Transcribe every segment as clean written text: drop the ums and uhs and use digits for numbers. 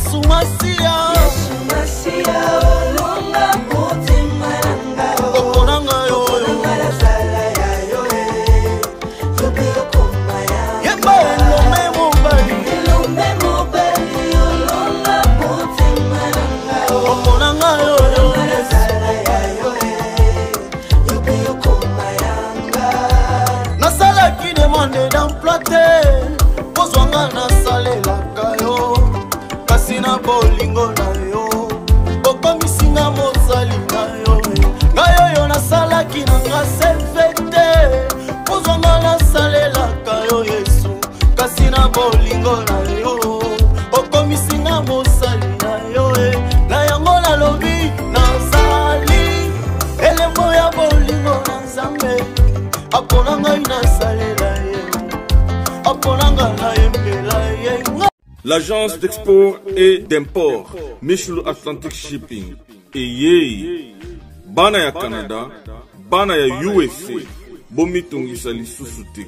Yesu Masiya, Yesu Masiya, olonga motema na nga, opona nga yo, opona nazala ya yo, yo mpe okoma ya yemba elombe mobali, elombe mobali, olonga motema na nga, opona nga yo, opona nazala ya yo, yo mpe okoma ya nga. Nasalaki demande d'emploi te, kozwa nga nasalelaka yo, kasi na bolingo na yo okomisi nga mosali na yo. Ngai oyo nasalaki na nga seve te, kozwa nga nasalelaka yo Yesu, kasi na bolingo na yo okomisi nga mosali na yo. Na yango nalobi nazali elembo ya bolingo na Nzambe, apona ngai nasalela ye, apona ngai nayembela ye. L'agence d'export et d'import Michel Atlantic Shipping eyei bana ya Canada, bana ya USA, bomitungisa lisusu te.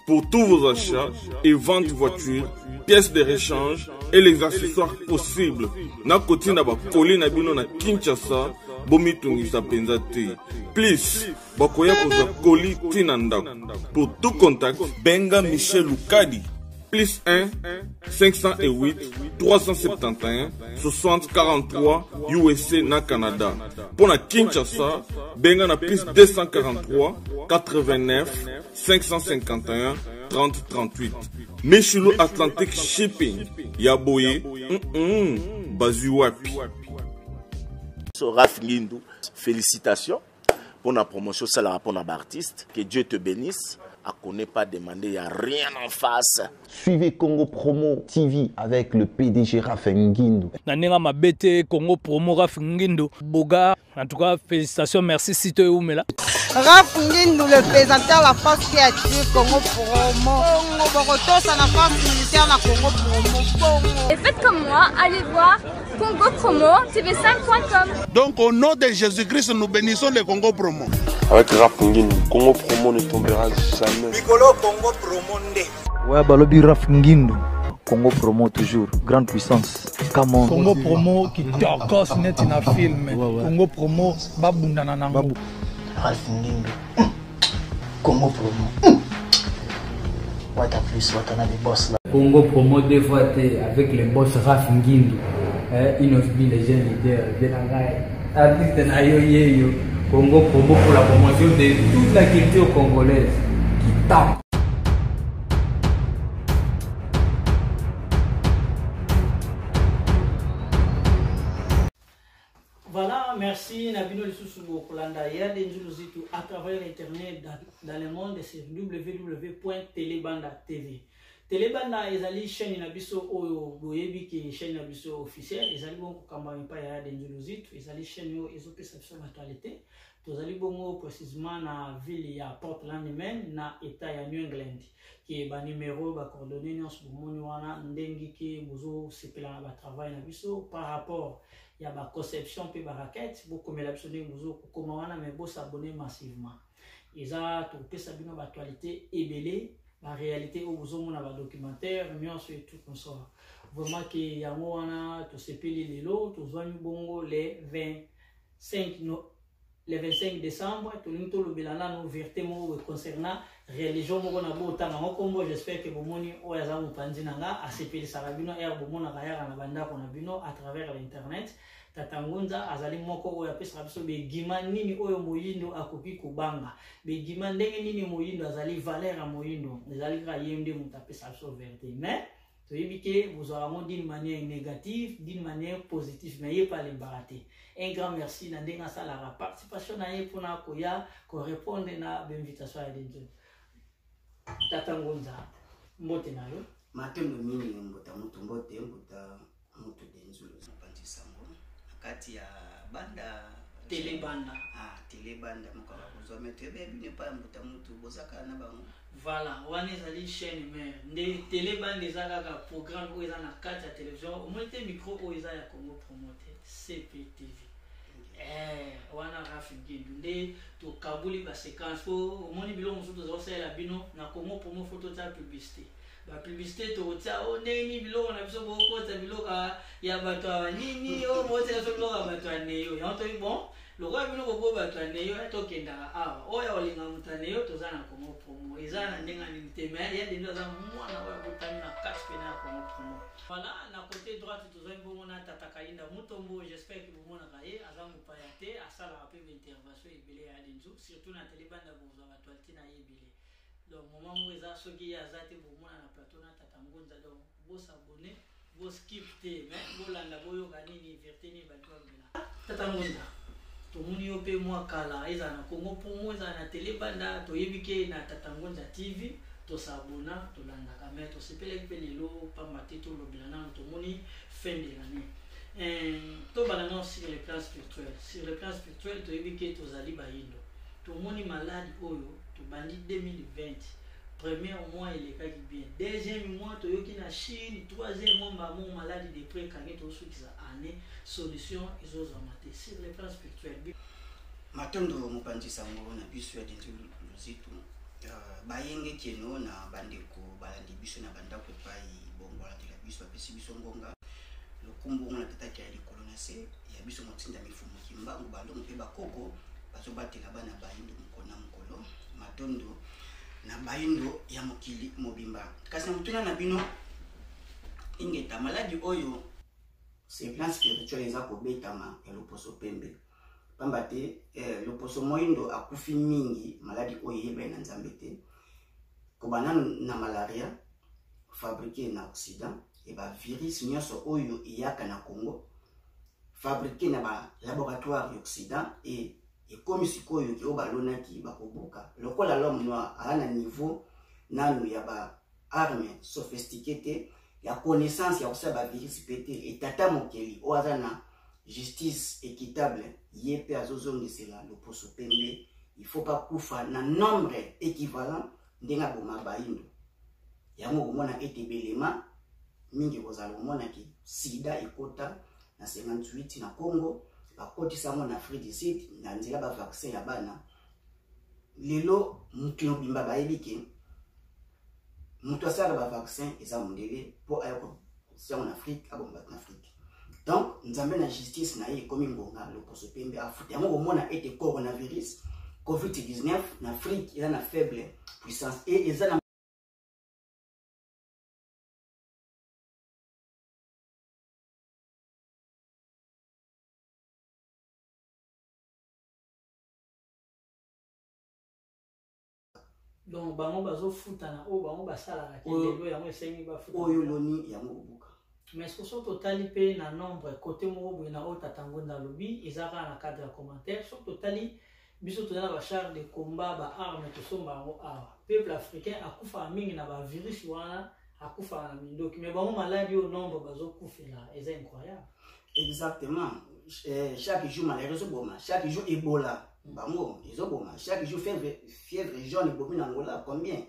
Pour tous vos achats et ventes voitures, pièces de rechange et les accessoires possibles, na kotinda ba colis na bino na Kinshasa, bomitungisa penza te. Plus bakoya kozwa colis ti na ndako. Pour tout contact, benga Michel Lukadi plus 1 508 371 60 43 USA na Canada. Pour na Kinshasa, benga na plus 243 89 551 30 38. Michelo Atlantic Shipping ya boye, bazwi wapi? So Raf Ngindu, félicitations pour la promotion, ça la pour l'artiste. Que Dieu te bénisse. À connaît pas demander, il n'y a rien en face. Suivez Congo Promo TV avec le PDG Raf Ngindu. Na ndenge mabe te, Congo Promo Raf Ngindu Boga, en tout cas félicitations, merci sito eumela. Raf Ngindu, le présentateur, la force qui attire Congo Promo. Congo Bokotosa, la force militaire, la Congo Promo. Congo. Et faites comme moi, allez voir Congo Promo TV5.com. Donc au nom de Jésus-Christ, nous bénissons le Congo Promo. Avec Raf Ngindu, Congo Promo ne tombera jamais. Mikolo Congo Promo nde. Ouais, balobi Raf Ngindu. Congo Promo toujours, grande puissance. Come on. Congo Promo qui tokos net na film. Ouais, ouais. Congo Promo babunda na nango. Babu. Raf Ngindu. Congo Promo. What a plus, what a boss là. Congo Promo deux fois T avec le boss Raf Ngindu. Innoss'B, les jeunes leaders, artiste na yo yeyo. Congo Promo pour la promotion de toute la culture congolaise qui tape. Voilà, merci Nabino Lisusu Bokolanda. Il y a des Nzuluzitu à travers l'internet dans le monde sur www.telebanda.tv. Telebanda ezali chaîne na biso oyo boyebi ke chaîne na biso officielle ezali bongo kokamba epai ya Yade Nzuluzitu, ezali chaîne oyo ezopesa biso actualité. Tozali bongo précisément na ville ya Portland, Maine, na état ya New England, ke ba numéro ba coordonnées nyonso bomoni wana ndenge ke bozosepela na ba travail na biso par rapport ya ba conception pe ba raquette, bokomela biso ndenge bozokokoma wana, mais bosabonner massivement. Eza tokopesa bino ba actualité ebele, ba réalité oyo bozomona ba documentaire nyonso et tout consort. Vraiment ke yango wana tosepeli lelo, tozwami bongo le 25 no, le 25 décembre, tolingi tolobela nanu vérité moko boye concernant religion moko na botanga yango kombo. J'espère que bomoni oyo aza mopanzi na nga asepelisaka bino ere bomonaka yaka na bandako na bino à travers l'internet. Tata Ngunza azali moko oyo apesaka biso begima nini oyo moyindo akoki kobanga, begima ndenge nini moyindo azali, valeur ya moyindo ezali kaka ye nde moto apesaka biso vérité. Mais toyebi ke bozwaka yango d'une manière négative, d'une manière positive, mais ye pe alembaka te. Un grand merci na ndenge asalaka participation na ye mpona koya korépondre na bainvitation ya Denzo. Tata Ngunza, mbote na yo. Matondo mingi mbuta mutu, mbote mbuta mutu Denzo mopanzi sango na kati ya banda Telebanda. Ah, Telebanda moko bakozwa me toyebi bino epai ya mbuta mutu bozaka na bango. Voilà, wana ezali chaîne mère nde Telebanda eza kaka programme oyo eza na kati ya télévision. Omoni te micro oyo eza ya Congo Promo te, CPTV. Wana Raf Ngindu nde tokabuli ba séquence po omoni biloko mosusu toza kosalela bino na Congo Promo, faut totia publicité. Ba publicité tokotia o ndenge nini biloko na biso bokota biloko ya bato ya banini oyo botela so biloko ya bato ya neyo yango toyi bon lokola bino bobo bato ya neyo ya tokendaka awa oyo ya kolinga moto ya neyo toza na Congo Promo eza na ndenge nini te mais ya dendo aza mwana oyo abotami na kati pene ya Congo Promo. Voilà, na côté droite tozwaki bongo na tata Kayinda Mutombo, j'espère que bomonaka ye aza mopaya te, asalaka mpe baintervention ebele ya Adenzu, surtout na tele banda bozwa batualite na ye ebele. Donc moment moko eza soki ye aza te bomona na plateau na tata Ngunza, donc bosabone boskip te mais bolanda boyoka nini verite nini balingi balobela. Tata Ngunza, tomoni yo mpe mwa kala, ezala na Congo Promo, ezala na tele banda, toyebi ke na tata Ngunza TV tosabona tolandaka, mais tosepelaki mpe lelo pamba te tolobela nano tomoni fin de l'année. Tobanda nano sur le plan spirituel. Sur le plan spirituel toyebi ke tozali bayindo, tomoni maladi oyo tobandi 2020 premier mois elekaki bien, deuxième mois toyoki na Chine, troisième mois mbamo maladi de près ekangi, tozosukisa année solution ezozwama te sur le plan spirituel. Matondo mopanzi sango na biso ya Denzu Luzitu. Bayenge keno na bandeko balandi biso na bandako epai bongo balandela biso bapesi biso ngonga lokumbu ngo na tataki ya likolo na se ya biso motinda mifumu kimbangu balongo mpe bakoko bazobatela bana bayindo mokolo na mokolo. Matondo na bayindo ya mokili mobimba. Kasi na motuna na bino ingeta maladi oyo sur plan spirituel eza kobetama ya loposo pembe pamba te loposo moyindo akufi mingi maladi oyo eyebani na Nzambe te kobanda na malaria fabriqué na Occident e ba virus nyonso oyo eyaka na Congo fabriqué na ba laboratoire ya Occident e ekomi sikoyo ke oyo balonaki bakobuka lokola l'homme noir aza na niveau nanu ya ba arme sophistiqué te ya connaissance ya kosala ba virus pe te e tata mokeli oyo aza na justice équitable ye pe azozongisela loposo pembe il faut pas kufa na nombre équivalent ndenge aboma bayindo yango okomona ete belema mingi kozala omonaki sida ekota na 58 na Congo bakotisa yango na Afrique du Sud na nzela ba vaccin ya bana lelo mokili mobimba bayebi ke moto asalaka ba vaccin eza mondele mpo aya kotia yango na Afrique aboma bato na Afrique. Donc Nzambe na justice na ye ekomi ngonga loposo pembe afuta yango komona ete coronavirus COVID-19 na Afrique eza na faible puissance et eza na Donc bango bazofuta na oyo bango basalaka ke lelo yango esengi bafuta oyo loni yango kobuka. Mais soki totali mpe na nombre côté moko boye na oyo tata Ngonda alobi eza kaka na cadre ya commentaire. Soki totali biso toza na bachar de combat ba arme tosomba yango awa, peuple africain akufaka mingi na bavirus wana, akufaka na mindoki, mais bango maladi oyo nombre bazokufela eza incroyable. Exactement. Chaque jour malaria ezoboma, chaque jour Ebola bango ezoboma, chaque jour fièvre jaune ebomi na Angola combien,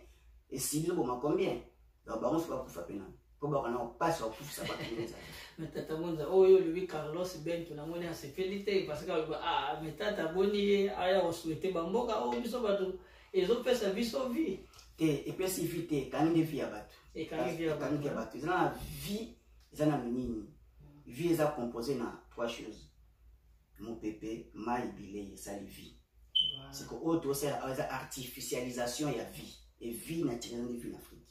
esili ezoboma combien. Donc bango soki bakufa mpe nano mpo bakana kopasi bakufisa bato ndenge ezali. Mais tata Ngonza oyo olobi Carlos Bento namoni asepeli te parce que aloba ah mais tata boni ye aya kosouhaite bamboka oyo biso bato ezopesa biso vie te, epesi vie te, ekangi nde vie ya bato, ekangi vie ya bato. Eza na vie, eza na nini, vie eza composé na trois choses: mopepe, mai, bilei, esali vie. Siko oyo tosala awa eza artificialisation ya vie et vie naturelle nde vie na Afrique.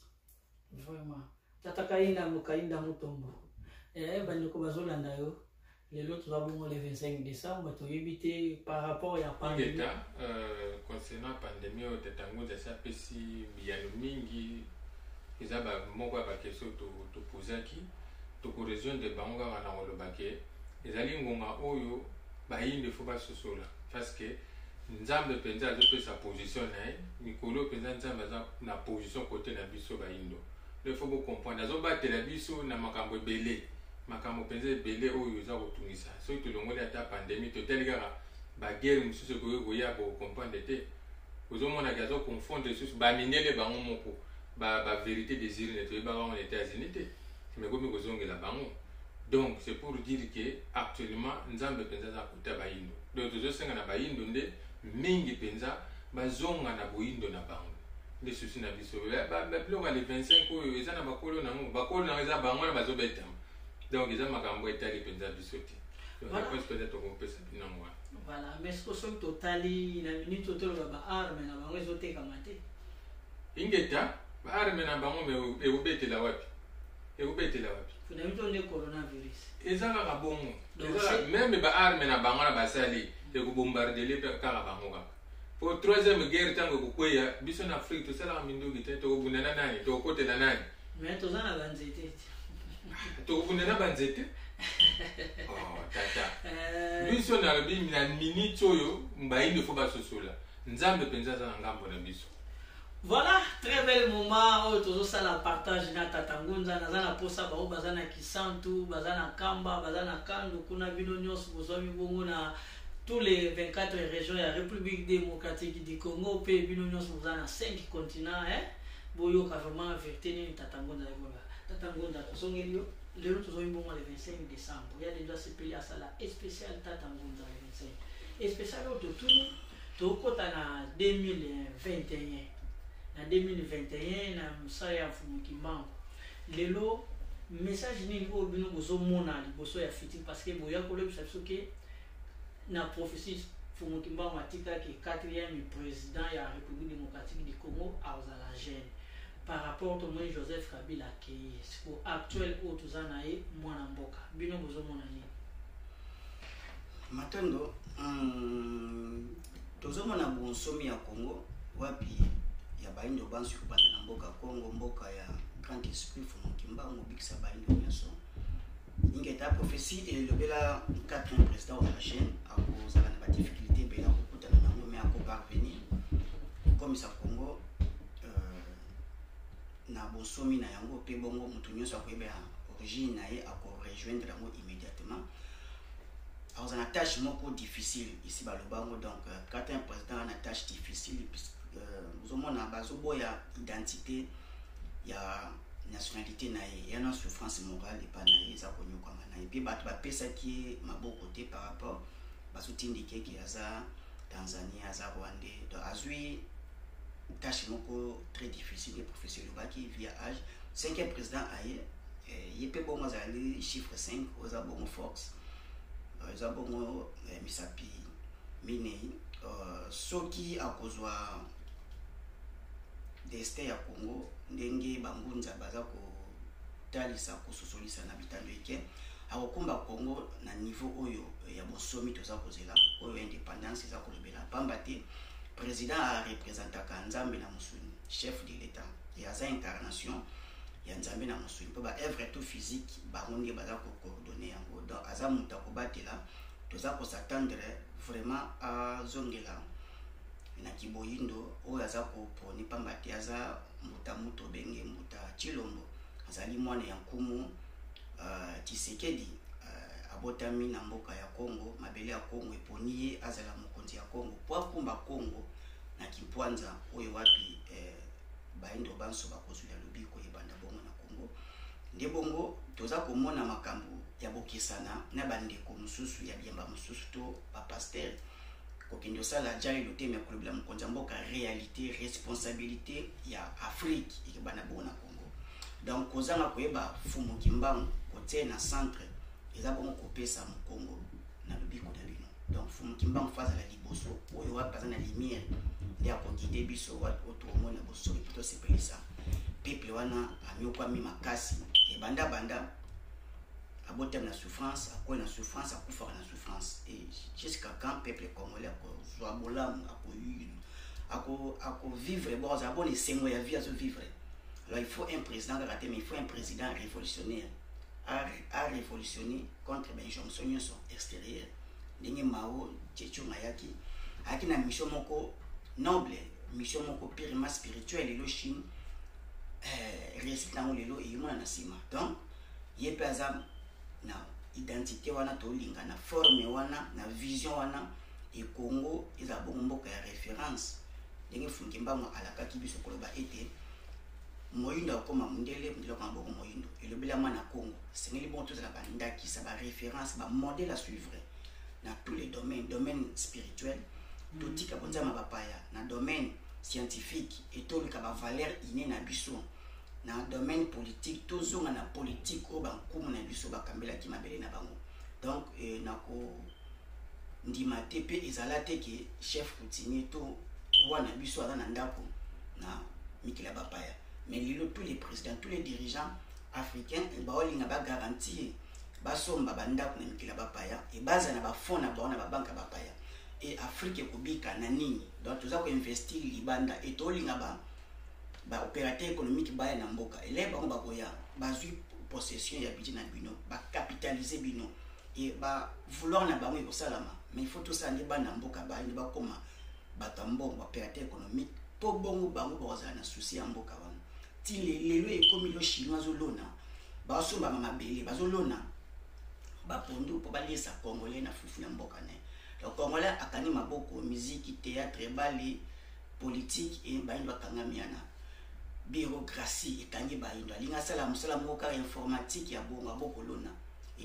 Vraiment tata Kayinda Mokayinda Mutombo, bandeko bazolanda yo lelo toza bongo le 25 décembre, toyebi te par rapport ya pandémie. Concernant pandémie oyo tata Ngunza asi apesi biyano mingi, eza moko ya baquestion topozaki, tokorejoindre bango kaka na koloba ke ezali ngonga oyo bayindo ifo basosola parce que Nzambe mpenza azopesa position na ye mikolo mpenza. Nzambe aza na position kote na biso bayindo, il faut bocomprendre, azobatela biso na makambo ebele, makambo mpenza ebele oyo eza kotungisa. Soki tolongoli ata pandémie, totali kaka baguerre mosusu ekoki koya, bocomprendre te. Ozomonaki azoconfondre lisusu bamindele bango moko, bavérité des urnes toyebaka yango na États-Unis te, mais komi kozongela bango. Donc c'est pour dire que actuellement Nzambe mpenza aza kota bayindo, donc tozosenga na bayindo nde mingi mpenza bazonga na boyindo na bango nde susi na biso. Biloko ya le 25 oyo eza na bakolo nango, bakolo nango eza bango wana bazobetama. Donc eza makambo etali mpenza biso te. Donc réponse mpenza tokopesa bino yango wana. Voilà, mais siko soki totali na minute oyo toloba baarme na bango ezotekama te. Ingeta, baarme na bango me ekobetela wapi? Ekobetela wapi? Na minute oyo nde coronavirus. Eza kaka bongo. Meme baarme na bango na basali ekobombardele mpe kaka bango kaka. Po troisième guerre ntango ekokweya biso na Afrique tosalaka minduki te, tokobunda na nani? Tokokotela nani? Mais toza na banzete. Tokobunda na banzete? Oh, tata. Biso nalobi na minute oyo bayindo fo basosola. Nzambe mpenza aza na ngambo na biso. Voilà, très bel moment oyo tozosala partage na Tata Ngunza. Naza na posa bao baza na Kisantu, baza na Kamba, baza na Kandu, kuna bino nyonso bozwami bongo na tous les 24 régions ya République démocratique du Congo, pe bino nyonso boza na 5 continents, hein? Boyoka vraiment vérité nini Tata Ngunza ayebaka. Tata Ngunza, tozongeli yo lelo, tozongi bongo le 25 décembre. Ya lelo asepeli asala spécial Tata Ngunza le 25. Spécial oyo totuni, tokota na 2021. Na 2021 na mosala ya Mfumu Kimbangu. Lelo message nini oyo bino bozomona liboso ya futur, parce que boya kolobisa biso ke na prophétie Mfumu Kimbangu atikaki 4e président ya République démocratique du Congo azala jeune. Par rapport tomoni Joseph Kabila akei, siko actuel oyo toza na ye mwana mboka, bino bozomona nini? Matondo, tozomona bonsomi ya Congo wapi ya bayindo banso kobanda na mboka Congo, mboka ya grand esprit Mfumu Kimbangu bikisa bayindo nyonso. Ingeta prophétie elobela 4e président wa la chaîne akozala na badifficulté ebele akokutana nango, mais akoparvenir kokomisa Congo na bonsomi na yango, mpe bongo moto nyonso akoyeba origine na ye akorejoindre yango immédiatement. Akozala na tâche moko difficile ici balobango. Donc 4e président na tâche difficile, ozomona bazoboya identité ya nationalité na ye, ya na souffrance morale epa na ye eza konyokwama na ye, mpe bato bapesaki ye maboko te par rapport bazotindika eke aza Tanzanie, aza Rwandais. Donc azwi tâche moko très difficile. Le professeur elobaki via âge 5e président aye, ye mpe bongo azali chiffre 5, oza bongo force, eza bongo misapi minei. Soki akozwa destin ya Congo ndenge bangunza baza kotalisa kososolisa na bitando eke akokumba Congo na niveau oyo ya bonsomi toza kozela, oyo indépendance eza kolobela, pamba te président arepresentaka Nzambe na mosuni, chef de l'État, e aza incarnation ya Nzambe na mosuni, mpo baœuvre tout physique bango nde baza kocoordonner yango. Donc aza moto akobatela, toza kos'attendre vraiment azongela na kiboyindo oyo aza koponi, pamba te aza mbuta mutu obenge mbuta Chilombo, azali mwana ya nkumu Tshisekedi, abotami na mboka ya Congo, mabele ya Congo eponi ye azala mokonzi ya Congo po akumba Congo na kimpwanza oyo wapi bayindo banso bakozwila lobiko ebanda bongo na Congo. Nde bongo toza komona makambo ya bokesana na bandeko mosusu ya biamba mosusu to bapasteur kokende osala jalelo te, me kolobela mokonzi ya mboka réalité responsabilité ya Afrique ekebanda bongo na Congo. Donc kozanga koyeba Mfumu Kimbangu kotie na centre eza bongo kopesa mokongo na lobiko na bino. Donc Mfumu Kimbangu fo azala liboso oyo wapi aza na lumière nde akoguide biso wapi oyo tokomona bosomi mpo tosepelisa peuple wana anyokwami makasi ebanda banda abotami na souffrance, akwei na souffrance, akufaka na souffrance. Et jusqu'à quand peuple congolais akozwa bolamu, akovivre bo azala bona esengo ya vie azovivre? Alors il faut un président kaka te, mais il faut un président révolutionnaire a révolutionné contre bainjonction nyonso extérieure, ndenge Mao Tsé-Toung ayaki na mission moko noble, mission moko purement spirituelle. Lelo Chine réussite nango lelo eyomona na nsima. Donc ye mpe aza na identité wana, tolinga na forme wana, na vision wana, ekongo ezala bongo mboka ya référence, ndenge Mfumu Kimbangu alakaki biso koloba ete moyindo akoma mondele, mondele akoma bongo moyindo. Elobelama na Congo, esengeli bongo tozala bandakisa, baréférence, bamodèle à suivre na tous les domaines, domaine spirituel, totika bonzama bapaya, na domaine scientifique etoluka bavaleur inné na biso. Na domaine politique, tozonga na politique oyo bankumu na biso bakambelaki mabele na bango. Donc eh, nako ndima te mpe ezala te ke chef coutumier to roi na biso aza na ndako na mikili ya bapaya. Mais lelo tous les présidents, tous les dirigeants africains baolinga bagarantir basomba bandako na mikili ya bapaya e baza na bafond na bango na babanke ya bapaya. E Afrique ekobika na nini? Donc toza koinvestir libanda e tolinga ba baopérateur économique baya na mboka. Ele bango bakoya, bazwi possession ya budget na bino, bacapitalise bino e ba vouloir na bango ekosalama. Mais il faut tosala nde bana mboka baye nde bakóma bato ya mbongo, baopérateur économique, mpo bongo bango bakozala na souci ya mboka wana. Ti lelo ekomi lo chinois azolona, basombama mabele, bazolona bapondu mpo baliesa congolais na fufu na mboka ne. Donc congolais akangi maboko, miziki, théâtre, ebali, politique e bayindo bakangami yana bureaucratie ekangi bayindo. Alingi asala mosala moko kaka informatique ya bongo abokolona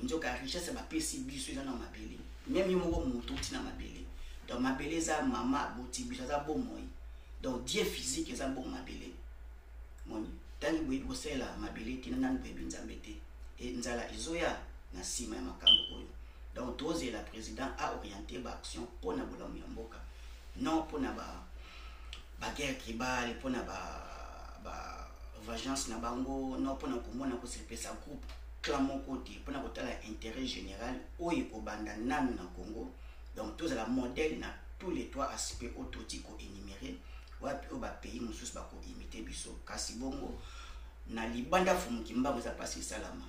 nzoka richesse bapesi biso eza na mabele. Meme yo moko moto outi na mabele. Donc mabele eza mama aboti biso, aza bomoi. Donc dieu physique eza bongo mabele. Moni ntangi boyebi kosalela mabele te, nani boyebi Nzambe te. E nzala ezoya na nsima ya makambo oyo. Donc tozela président aoriente baaction mpo na bolamu ya mboka, non mpona baguerre tribale, mpona ba vengeance na bango, non mpona komona kosepesa groupe clan moko te, mpona kotala intérêt général oyo ekobanda nanu na Congo. Donc tozala modèle na tous les trois aspects oyo toti koénumérer, wapi oyo bapays mosusu bakoimite biso. Kasi bongo na libanda fumuki mbango eza mpasi esalama.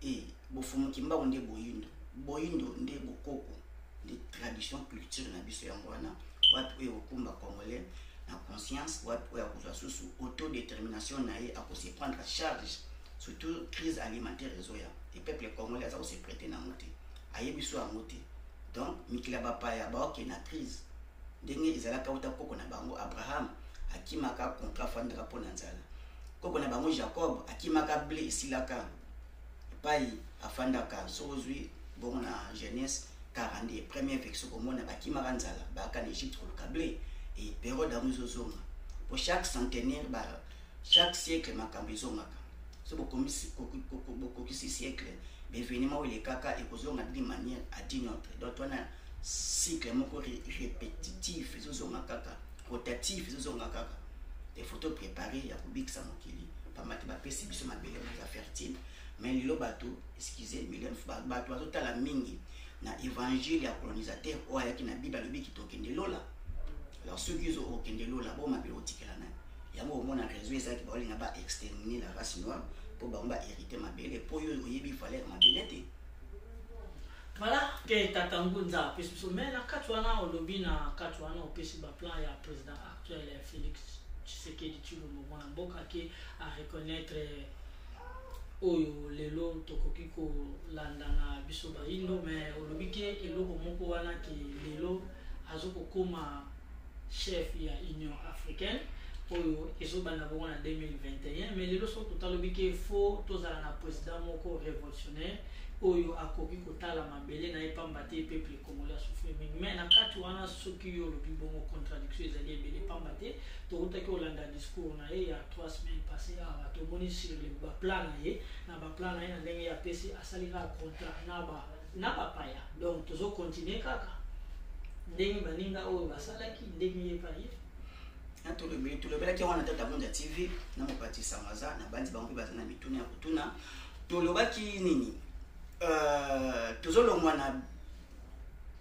E bofumuki mbango nde boyindo, boyindo nde bokoko, nde tradition, culture na biso. Yango wana wapi oyo ekokumba congolais na conscience, wapi oyo akozwa susu autodétermination na ye, akose prendre charge. Surtout crise alimentaire ezoya e peuple congolais aza kose prêter nango te, ayebi so yango te. Donc mikili ya bapaya baokende na crise ndenge ezalaka uta koko na bango Abraham akimaka contrat, afandaka mpo na nzala. Koko na bango Jacob akimaka blé esilaka epai afandaka. Soki ozwi bongo na Genèse 42 premier verset, komona bakimaka nzala, bayaka na Egypte koluka blé. E période yango ezozonga po chaque centenaire ba chaque siècle makambo ezongaka. So bokokisi siècle, baévénement oyo elekaka ekozonga d'une manière à d'une autre. Donc wana cycle moko répétitif ezozonga kaka, rotatif ezozonga kaka. Il faut préparer ya kobikisa mokili, pamba te bapesi biso mabele eza fertile. Mais lelo bato, excuse million, bato bazotala mingi na évangile ya colonisateur oyo ayaki na Bible, alobiki tokende lola. Alors soki ozo okende lola, bo mabele otikela nani? Yango omona réseau ezalaki baolinga ba exterminer la race noire mpo bango bahérité mabele, mpo oyo oyebi valeur mabele te. Voilà ke tata Ngunza apesi biso. Mais na kati wana olobi, na kati wana opesi baplan ya président actuel Félix Tshisekedi Tshilombo, mwana mboka, ke areconnaître oyo lelo tokoki kolanda na biso bayindo. Mais olobi ke eloko moko wana ke lelo azokokóma chef ya Union africaine oyo ezobanda bongo na 2021. Mais lelo soki totalobi ke faut tozala na président moko révolutionnaire oyo akoki kotala mabele na ye, pamba te peuple congolais asouffrir mingi. Mais na kati wana, soki yo olobi bongo, contradiction ezali ebele, pamba te tokutaki kolanda discours na ye ya 3 semaines passé awa, tomoni sur le baplan na ye, na baplan na ye, na ndenge ye apesi, asali kaka contrat na bapaya. Donc tozocontinue kaka ndenge baninga oyo basalaki, ndenge ye pa ye. Tolobelaki yango na Tata Bonza TV na mopati sango aza na bandi bango mpe baza na mituna ya kotuna. Tolobaki nini? Tozolongwa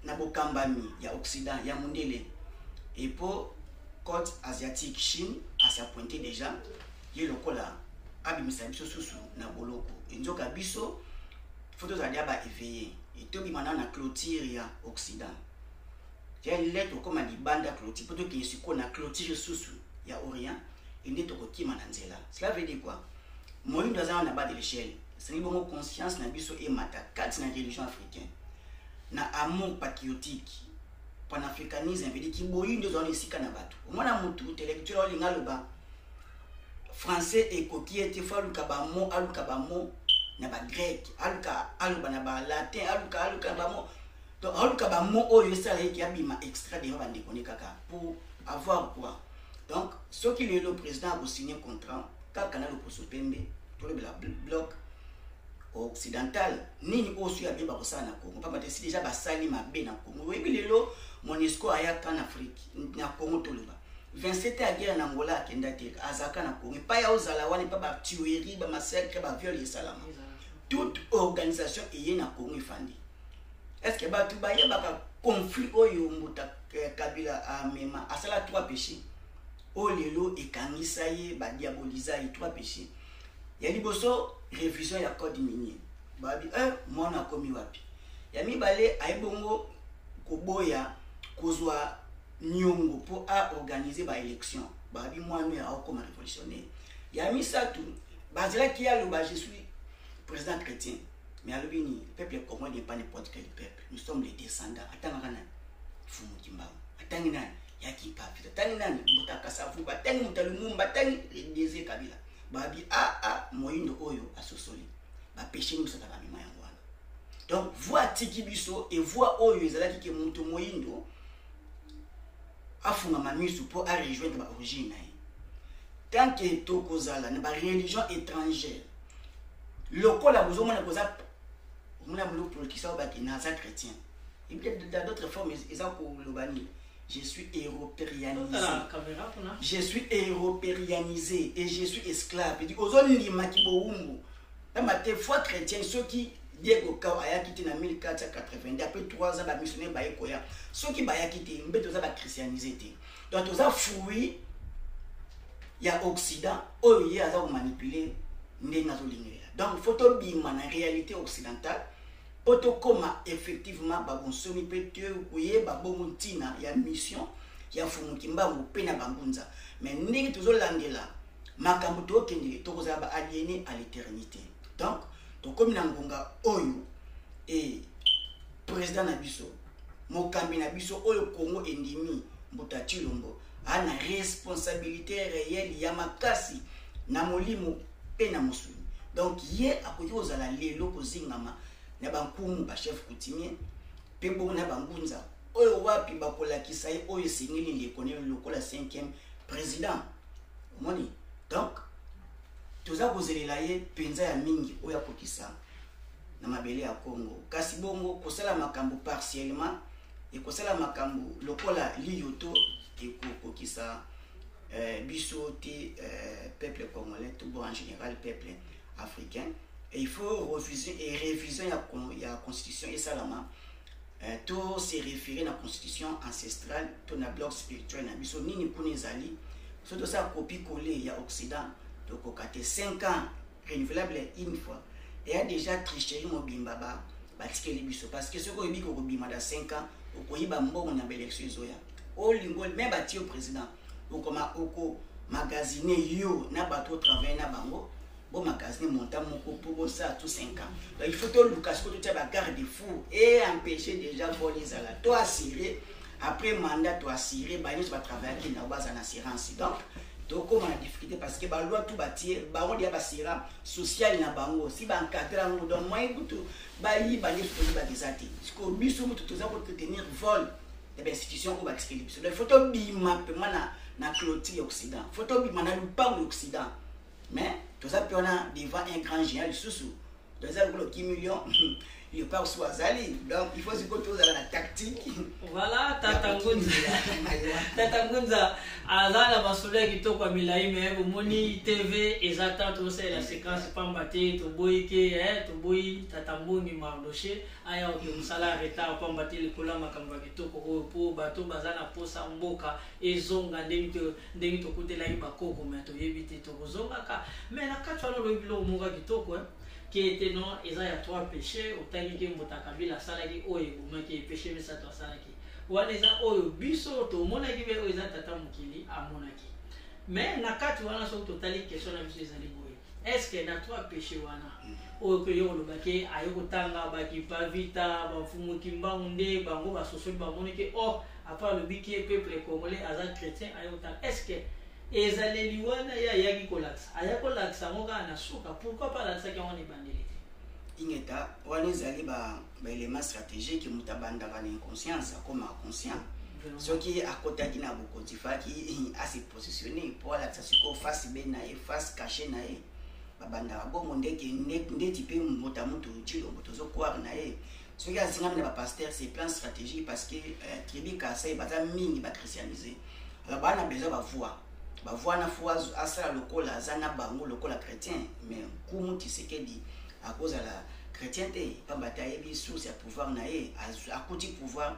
na bokambami ya Occident, ya mondele, epo côte asiatique, Chine asi apointe déjà ye lokola abimisa biso susu na boloko. Enzoka biso faut tozala dia baéveillé etobima na clôture ya Occident ya le tokóma libanda clôture, mpo tokende sikoyo na clôture susu ya Orient ende tokokima na nzela. Cela veut dire quoi? Moyindo aza wana na bas de l'échelle. Esengi bongo conscience na biso emata kati na religion africaine, na amour patriotique, panafricanisme. Veut dire kiboyindo ezala na esika na bato. Omona motu intellectuel olinga aloba français ekoki ete faut aluka bamo, aluka bamo na bagrec, aluka aloba na balatin, aluka na bamo. Donc aluka bamo oyo esala eke abima extra devant bandeko ne kaka pour avoir quoi. Donc soki lelo président akosigne contrat Kaka na loposo pembe, tolobela bloc occidental, nini oyo soki abe bakosala na Congo, pamba te si deja basali mabe na Congo. Oyebi lelo MONUSCO ayaka na Afrique, na Congo, toloba 27 ya guerre na Angola akenda te, azalaka na Congo. Epai ya ozala wana, epai ba tuerie, ba massacre, ba viol esalama, toute organisation eye na Congo efandi. Est ce que bato bayebaka conflit oyo mbuta Kabila amema, asala trois péchés oyo lelo ekangisa ye, badiaboliza ye? Trois péchés ya liboso, révision ya code minier, babi mwana akomi wapi? Ya mibale, aye bongo koboya kozwa niongo mpo aorganize baélection, babi mwana oyo aokoma révolutionnaire. Ya misato, bazelaki ye aloba: "Je suis président chrétien." Mais alobi nini? "Peuple congolais n'est pas n'importe quel peuple, nous sommes les descendants." Atangaka nani? Fumu Kimbangu. Atangi nani? Yaki Mpavita. Atangi nani? Mbuta Kasavubu. Atangi Muta Lumumba. Atangi Désiré Kabila. Babi aa moyindo oyo asosoli bapéchés misato bamema yango wana. Donc voie atiki biso e voie oyo ezalaki ke moto moyindo afungama miso mpo arejoindre baorigine na ye. Tant que tokozala na bareligion étrangère, lokola bozomona koza omona biloko politicien oyo bake naza chrétien, et puis dans d'autres formes eza koloba nini? Je suis européanisé, je suis européanisé et je suis esclave. Ozondimaki bowumbu, pamba te foi chrétienne, soki Diego Cao ayaki te na 1482, après 3 ans bamissionnaire baye koya, soki bayaki te, mbe toza bachristianisé te. Donc toza fruit ya Occident oyo ye aza komanipuler ndenge azolingelela. Donc faut tobima na réalité occidentale mpo tokóma effectivement babonsomi mpe tokoyeba bongo ntina ya mission ya Mfumu Kimbangu mpe na bangunza. Mais ndenge tozolandela makambo tokendele, tokozala baaliéné à l'éternité. Donc tokómi na ngonga oyo e président na biso, mokambi na biso oyo Kongo endimi, Mbuta Tshilombo, aa na responsabilité réelle ya makasi na molimo mpe na mosuni. Donc ye akoki kozala lelo kozingama na bankumu, bachef coutumier, mpe bongo na bangunza oyo wapi bakolakisa ye oyo esengeli ndeko ne lokola 5e président. Omoni, donc toza kozelela ye mpenza ya mingi oyo akokisa na mabele ya Congo. Kasi bongo kosala makambo partiellement, ekosala makambo lokola liyo to ekokokisa biso te, peuple congolais to bon, en général peuple africain. Et il faut refuser et révision ya constitution esalama, to se référer na constitution ancestrale to na bloc spirituel na biso. Nini kuna ezali? So tosala copie coller ya Occident, tokoka te. 5 ans renouvelable une fois, eya déjà tricherie mobimba batikeli biso, parce que soki oyebi kokobima da 5 ans, okoyiba mbongo na baélection ezoya. Olingo me batie yo président, okoma okomagasine yo na bato otravaille na bango, bomagasine montant moko mpo bosala tout 5 ans. Donc il faut toluka sikoyo totia bagarde fou et empêcher déjà vol ezala, to assurer après mandat, to assurer banyonso batravaillaki na baza na assurance. Donc tokóma na difficulté parce que baloi tout batie bango deya basira sociale na bango, si baencadre yango. Donc moyen kutu bayiba nyonso toyibaka eza te. Sikoyo biso mutu toza kotenir vol ya bainstitution oyo batikeli biso. Donc il faut tobima mpema na clôture ya Occident, faut tobima na lupango ya Occident. Mais toza mpe wana devant un grand géant lisusu, toza lokola okimi lion, léopard so azali. Donc il faut sikoyo tozala na tactique. Voilà, tata Ngunza, tata Ngunza aza na masolo ya kitoko ya milai, me bomoni TV eza ta tosalela séquence pamba te. Toboyi ke toboyi tata Mbongi Mardoche aya oke mosala ya retard pamba te likolo ya makambo ya kitoko oyo, mpo bato baza na posa mboka ezonga ndenge tokutelaki bakoko. Me toyebi te tokozongaka. Me na kati wana olobi biloko moko ya kitoko, ke ete non, eza ya trois péché otangi ke Mbuta Kabila asalaki oyo ebomaki. Péché misato asalaki wana eza oyo biso tomonaki mpe oyo eza tata mokili amonaki. Mais na kati wana, soki totali, question na biso ezali boye: est ce que na trois péché wana oyo ke yo olobaki, aye kotanga bakipa vita, bamfumu Kimbangu, nde bango basosoli bamoni ke or après alobi ke peuple congolais aza chrétien, aye kotanga, est ce que ezaleli wana ye ayaki kolakisa, aya kolakisa yango kaka na suka? Pourquoi pas alakisaki yango na ebandeli te? Ingeta, wana ezali baélément stratégique. Moto abandaka na inconscience, akomaka conscient. Soki akotaki na bokonzi, faki ase positionne mpo alakisa sikoyo face be na ye, face cache na ye. Babandaka bongo ndeke ndeti mpe mbuta mutu Tshilombo tozokware na ye. Soki azingami na bapasteur, c'est plan stratégique, parce que tribu Kasai baza mingi bachristianise. Alors baa na besoin bavoi, bavoi na fo asala lokola aza na bango lokola chrétien. Mais nkumu Tshisekedi akozala chrétien te, pamba te ayebi source ya pouvoir na ye. Akuti pouvoir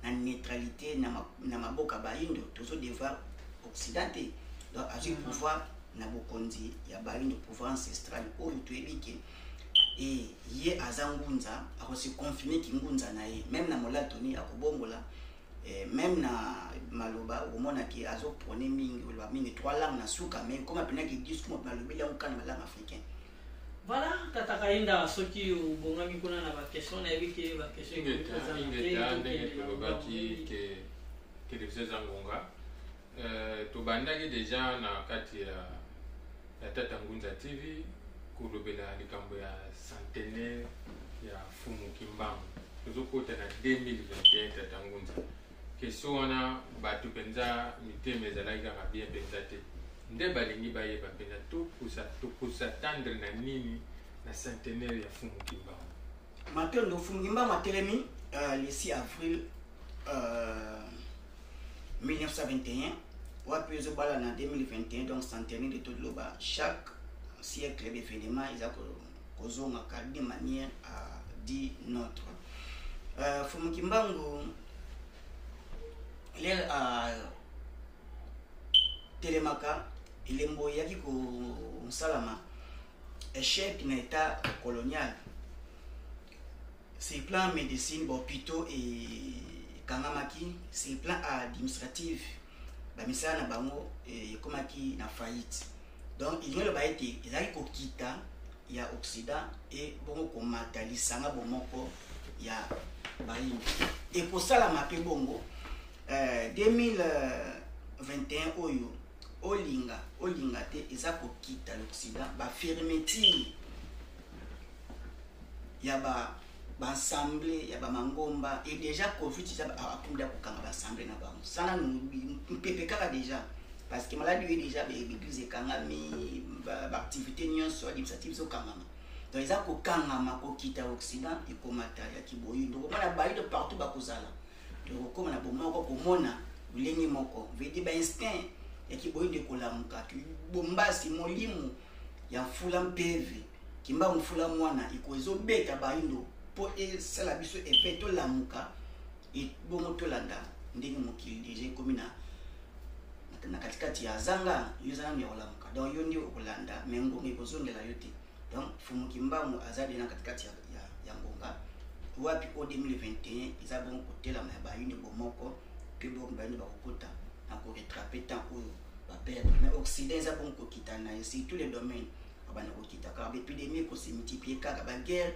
na neutralité na maboko ya bayindo, tozo devoir Occident te. Donc azwi pouvoir na bokonzi ya bayindo, pouvoir ancestral oyo toyebi ke e ye aza ngunza. Akosi confirme ki ngunza na ye même na molatoni akobongola, même na maloba okomona ke azoprône mingi, oloba mingi trois langues na suka, mais koma mpenaki discours malobeli yango kaka na balangue africain. Voilà, tata Kayinda, soki obongami kuna na baquestion, nayebi ke baquestion. Ingeta, ingeta. Ndenge tolobaki ke télévision eza ngonga, tobandaki déjà na kati ya Tata Ngunza TV kolobela likambo ya centenaire ya Fumu Kimbangu. Tozokota na 2021. Tata Ngunza, question wana, bato mpenza mitema ezalaki kaka bien mpenza te, nde balingi bayeba mpenza tokos'attendre na nini na centenaire ya Fumu Kimbangu. Matondo. Fumu Kimbangu atelemi le 6 avril 1921, wapi ezobala na 2021, donc centenaire de toloba. Chaque siècle, d'événement eza kozongaka d'une manière à d'une autre. Fumu Kimbangu lere telemaka, elembo eyaki kosalama échec na état colonial sur plan médecine, bahôpitaux ekangamaki, sur plan administratif, bamisala na bango ekomaki na faillite. Donc elingi oloba ete ezalaki kokita ya Occident e bongo komata lisanga bomoko ya bayini. Ekosalama mpe bongo 2021 oyo, olinga olinga te, eza kokita l'Occident, bafermeture ya ba baassemblée ya bamangomba. E déjà Covid eza akomi da kokanga baassemblée na bango sana mpepe kaka déjà, parce que maladie oyo déjà baeglise ekangami, baactivité nyonso administrative ezokangama. Donc eza kokangama, kokita Occident, ekomata ya kiboyindo. Komona bayindo partout bakozala, tokokóma na bomoko, komona lolenge moko, vedi bainstinct ya kiboyindo ekolamuka, bombasi molimo ya mfula mpeve Kimbangu mfula mwana iko ezobeta bayindo mpo esala biso effet, tolamuka bongo tolanda ndenge mokili déjà ekomi na katikati ya zanga. Yo eza nanu ya kolamuka, donc yo nde okolanda, me ngonga ekozongela yo te. Donc Fumu Kimbangu aza de na katikati ya ngonga wapi o 2021 eza bongo kotelama ya bayindo bomoko, mpe bongo bayindo bakokota na korattraper temps oyo baperdre. Mais Occident eza bongo kokita na ye sur tous les domaines, babanda kokita kaka, baépidémie ekose multiplier kaka, baguerre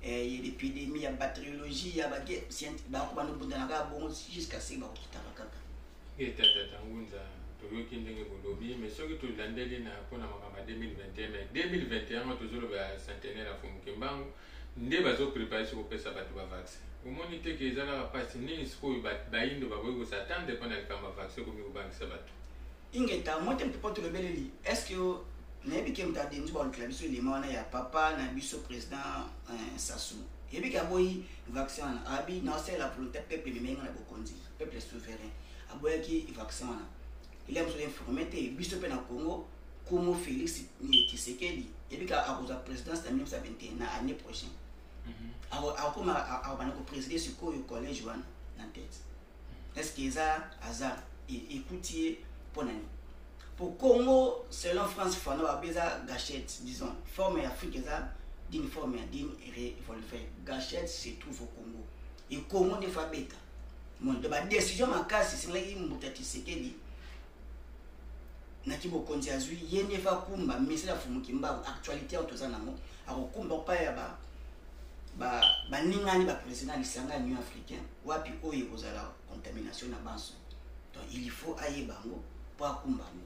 ya épidémie, ya bactériologie, ya baguerre, bakobanda kobundana kaka bongo jusqu'à ce bakokitaka kaka. Tata Ngunza, toyoki ndenge bolobi, mais soki tolandeli na mpona makambo ya 2021, mais 2021 yango tozoloba ya centenaire ya Fumu Kimbangu, nde bazoprépare soki kopesa bato bavaccin. Omoni te ke eza kaka mpasi nini? Sikoyo bayindo bakoki kos'attendre mpona likambo ya vaccin komi kobangisa bato. Ingeta mo te mpo tolobeleli. Est ce que nayebi ke moto adenzi balukela biso elema wana ya papa na biso président Sassou, yebi ke aboyi vaccin wana, abi naosalela volonté peuple ememenga na bokonzi, peuple souverain. Aboyaki vaccin wana, elia mosusu informé te. Biso mpe na Congo, kumu Félix Tshisekedi yebi ke akozwa présidence na 1921, na année prochaine akokoma, akobanda koprésider sikoyo collège wana na tête. Est ce que eza hasard ekuti ye mpo na nini? Po Congo, selon Frantz Fanon, babi eza gâchette, disons forme ya Afrique eza d'une forme ya d'une revolver. Gâchette se trouve au Congo e Congo nde fa beta donc badécision makasi esengelaki mbuta Tshisekedi naki bokonzi azwi ye nde fa kumba ministère ya Fumu Kimbangu. Actualité oyo toza nango, akokumba pa ya baningani baprésident ya lisanga ya Union africain, wapi oyo ekozala contamination na banso. Donc il faut ayeba yango mpo akumba yango,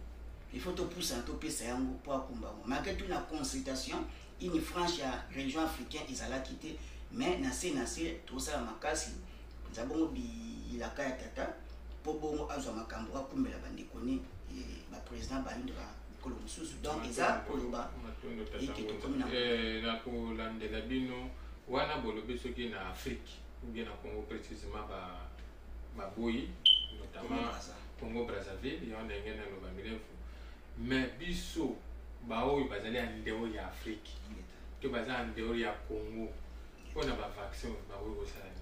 il faut topusana, topesa yango mpo akumba yango. Malgré tout, na consultation une franche ya région africain ezalaki te, mais na se tozosala makasi mpenza bongo bilaka ya tata. mpo bongo azwa makambo akumbela bandeko ne baprésident bayindo ba bikolo mosusu. Donc eza koloba ete tokomi na eh, na kolandela bino wana bolobi soki na Afrique ou bien na Congo précisément baboyi notamment Congo Brazzaville yango ndenge naloba milefu. Mais biso baoyo bazali ya ndeo ya Afrique to baza ya ndeo ya Congo, mpona bavaccin bakoki kosala nini?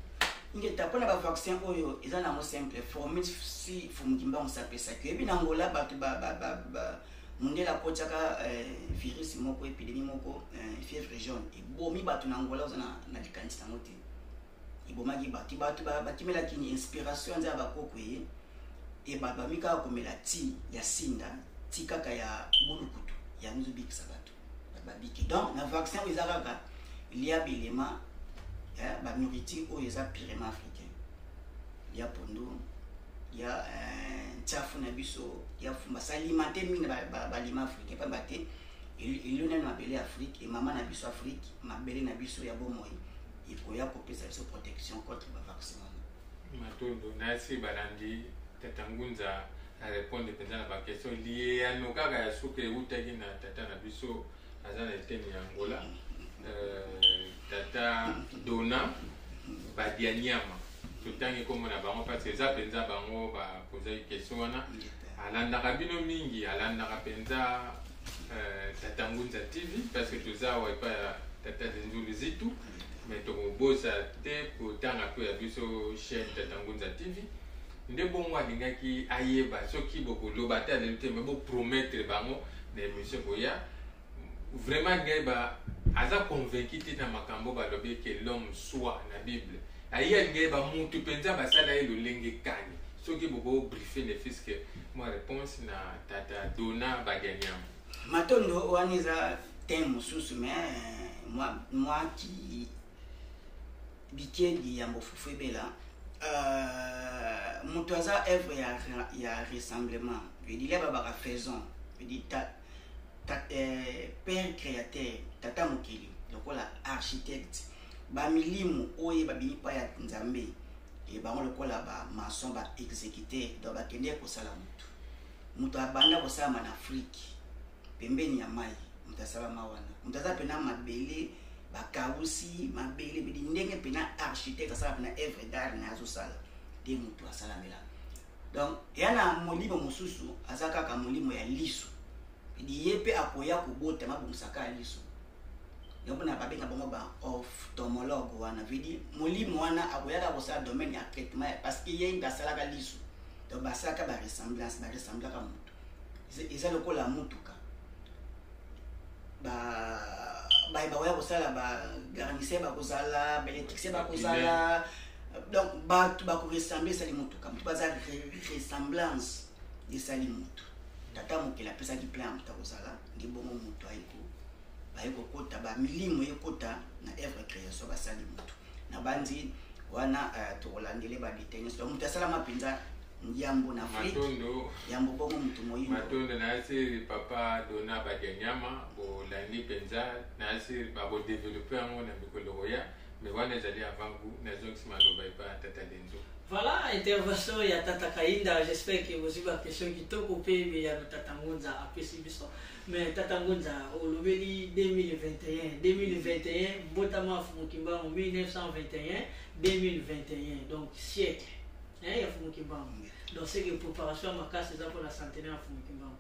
Ngeta, mpona bavaccin oyo eza nango simple formule. Si Fumu Kimbangu apesaki, oyebi na Ngola bato mondele akotiaka virus moko, épidémie moko, fièvre jaune, ebomi bato na Ngola. Oza na likanisi yango te, ebomaki bato. Bato bakimelaki ni inspiration nza ya bakoko ye e bato bami kaka komela ti ya sinda, ti kaka ya bulukutu, yango ezobikisa bato, bato babiki. Donc na vaccin oyo eza kaka lia bilema, banourriture oyo eza purement africain, lia pondu, lia ntiafu na biso, lia fumba, s'alimenter mingi na balima africain, pamba te elio nani mabele ya Afrique, emama na biso Afrique, mabele na biso ya bomoi, ekoya kopesa biso protection contre bavaccin wana. Matondo nasi balandi tata Ngunza arépondre mpenza na baquestion. Liyano kaka ya suka eutaki na tata na biso aza na eteni ya Angola, tata Dona Badianyama. Totangi nkombo na bango parce eza mpenza bango bapozaki question wana. Alandaka bino mingi, alandaka mpenza tata Ngunza TV, parce que toza awa epai ya tata Zenzulu Zitu, mais tokobosa te kotanga mpe ya biso chaîne tata Ngunza TV. Nde bongo alingaki ayeba soki bokoloba te alelo te, mais bopromettre bango na émission koya. Vraiment ngai ba aza convaincu te na makambo balobi ke l'homme soit na Bible. Aye alingi ayeba mutu mpenza basala ye lolenge kani. Soki bokobriefer ne fût-ce que mwa réponse na tata Dona Badianyama. Matondo, wana eza thème mosusu, mais mwa ki bikedi yambo fufu ebela. Moto aza œuvre ya rassemblement, veut dire babaka faisons, veut dire ta, père créateur, tata mokili lokola architecte, bamilimo oyo babimi pa ya Nzambe e bango lokola bamaçon, baexécuteur. Donc bakende kosala motu. Moto abanda kosalama na Afrique pembeni ya mai. Moto asalama wana, moto aza mpena mabele, bakausi mabele bedi ndenge mpena architecte asala mpena œuvre d'art na azosala nde moto asalamela. Donc eya na molimo mosusu aza kaka molimo ya liso, edi ye mpe akoya kobotama abongisaka ya liso, yango mpona babenga bango ba ophtalmologue wana. Veut dire molimo wana akoyaka kosala domaine ya traitement, parce que ye nde asalaka liso. Donc basalaka baressemblance, baressemblaka motu. Eza lokola mutuka, bakoya kosala, bagarnisseur bakozala, baélectricien bakozala, donc bato bakoressemble, esali motuka. Motu baza ressemblance, esali motu. Tata mokili apesaki plan ya moto akozala nde bongo. Moto ayeko baye kokota, bamilimo ekota na œuvre création, basali motu. Na bandi wana, tokolandele badetail nyonso. Donc moto asalama mpenza yambo na Afrique, yambo bongo moto moyindo. Matondo nayasi papa Dona Badianyama. Bolandi mpenza, nayasi bakodévelopper yango na mikolo koya, mais wana ezali avant goût. Nazongisi maloba epai ya tata Lenzo. Voilà, intervention ya tata Kainda. J'espère que bozwi baquestion kitoko mpe ya tata Ngunza apesi biso. Mais tata Ngunza, olobeli 2021, 2021, mbotama Fumu Kimbangu 1921, 2021, donc siècle, hein, ya Fumu Kimbangu. Donc c'est que préparation ya makasi eza mpona centenaire ya Fumu Kimbangu.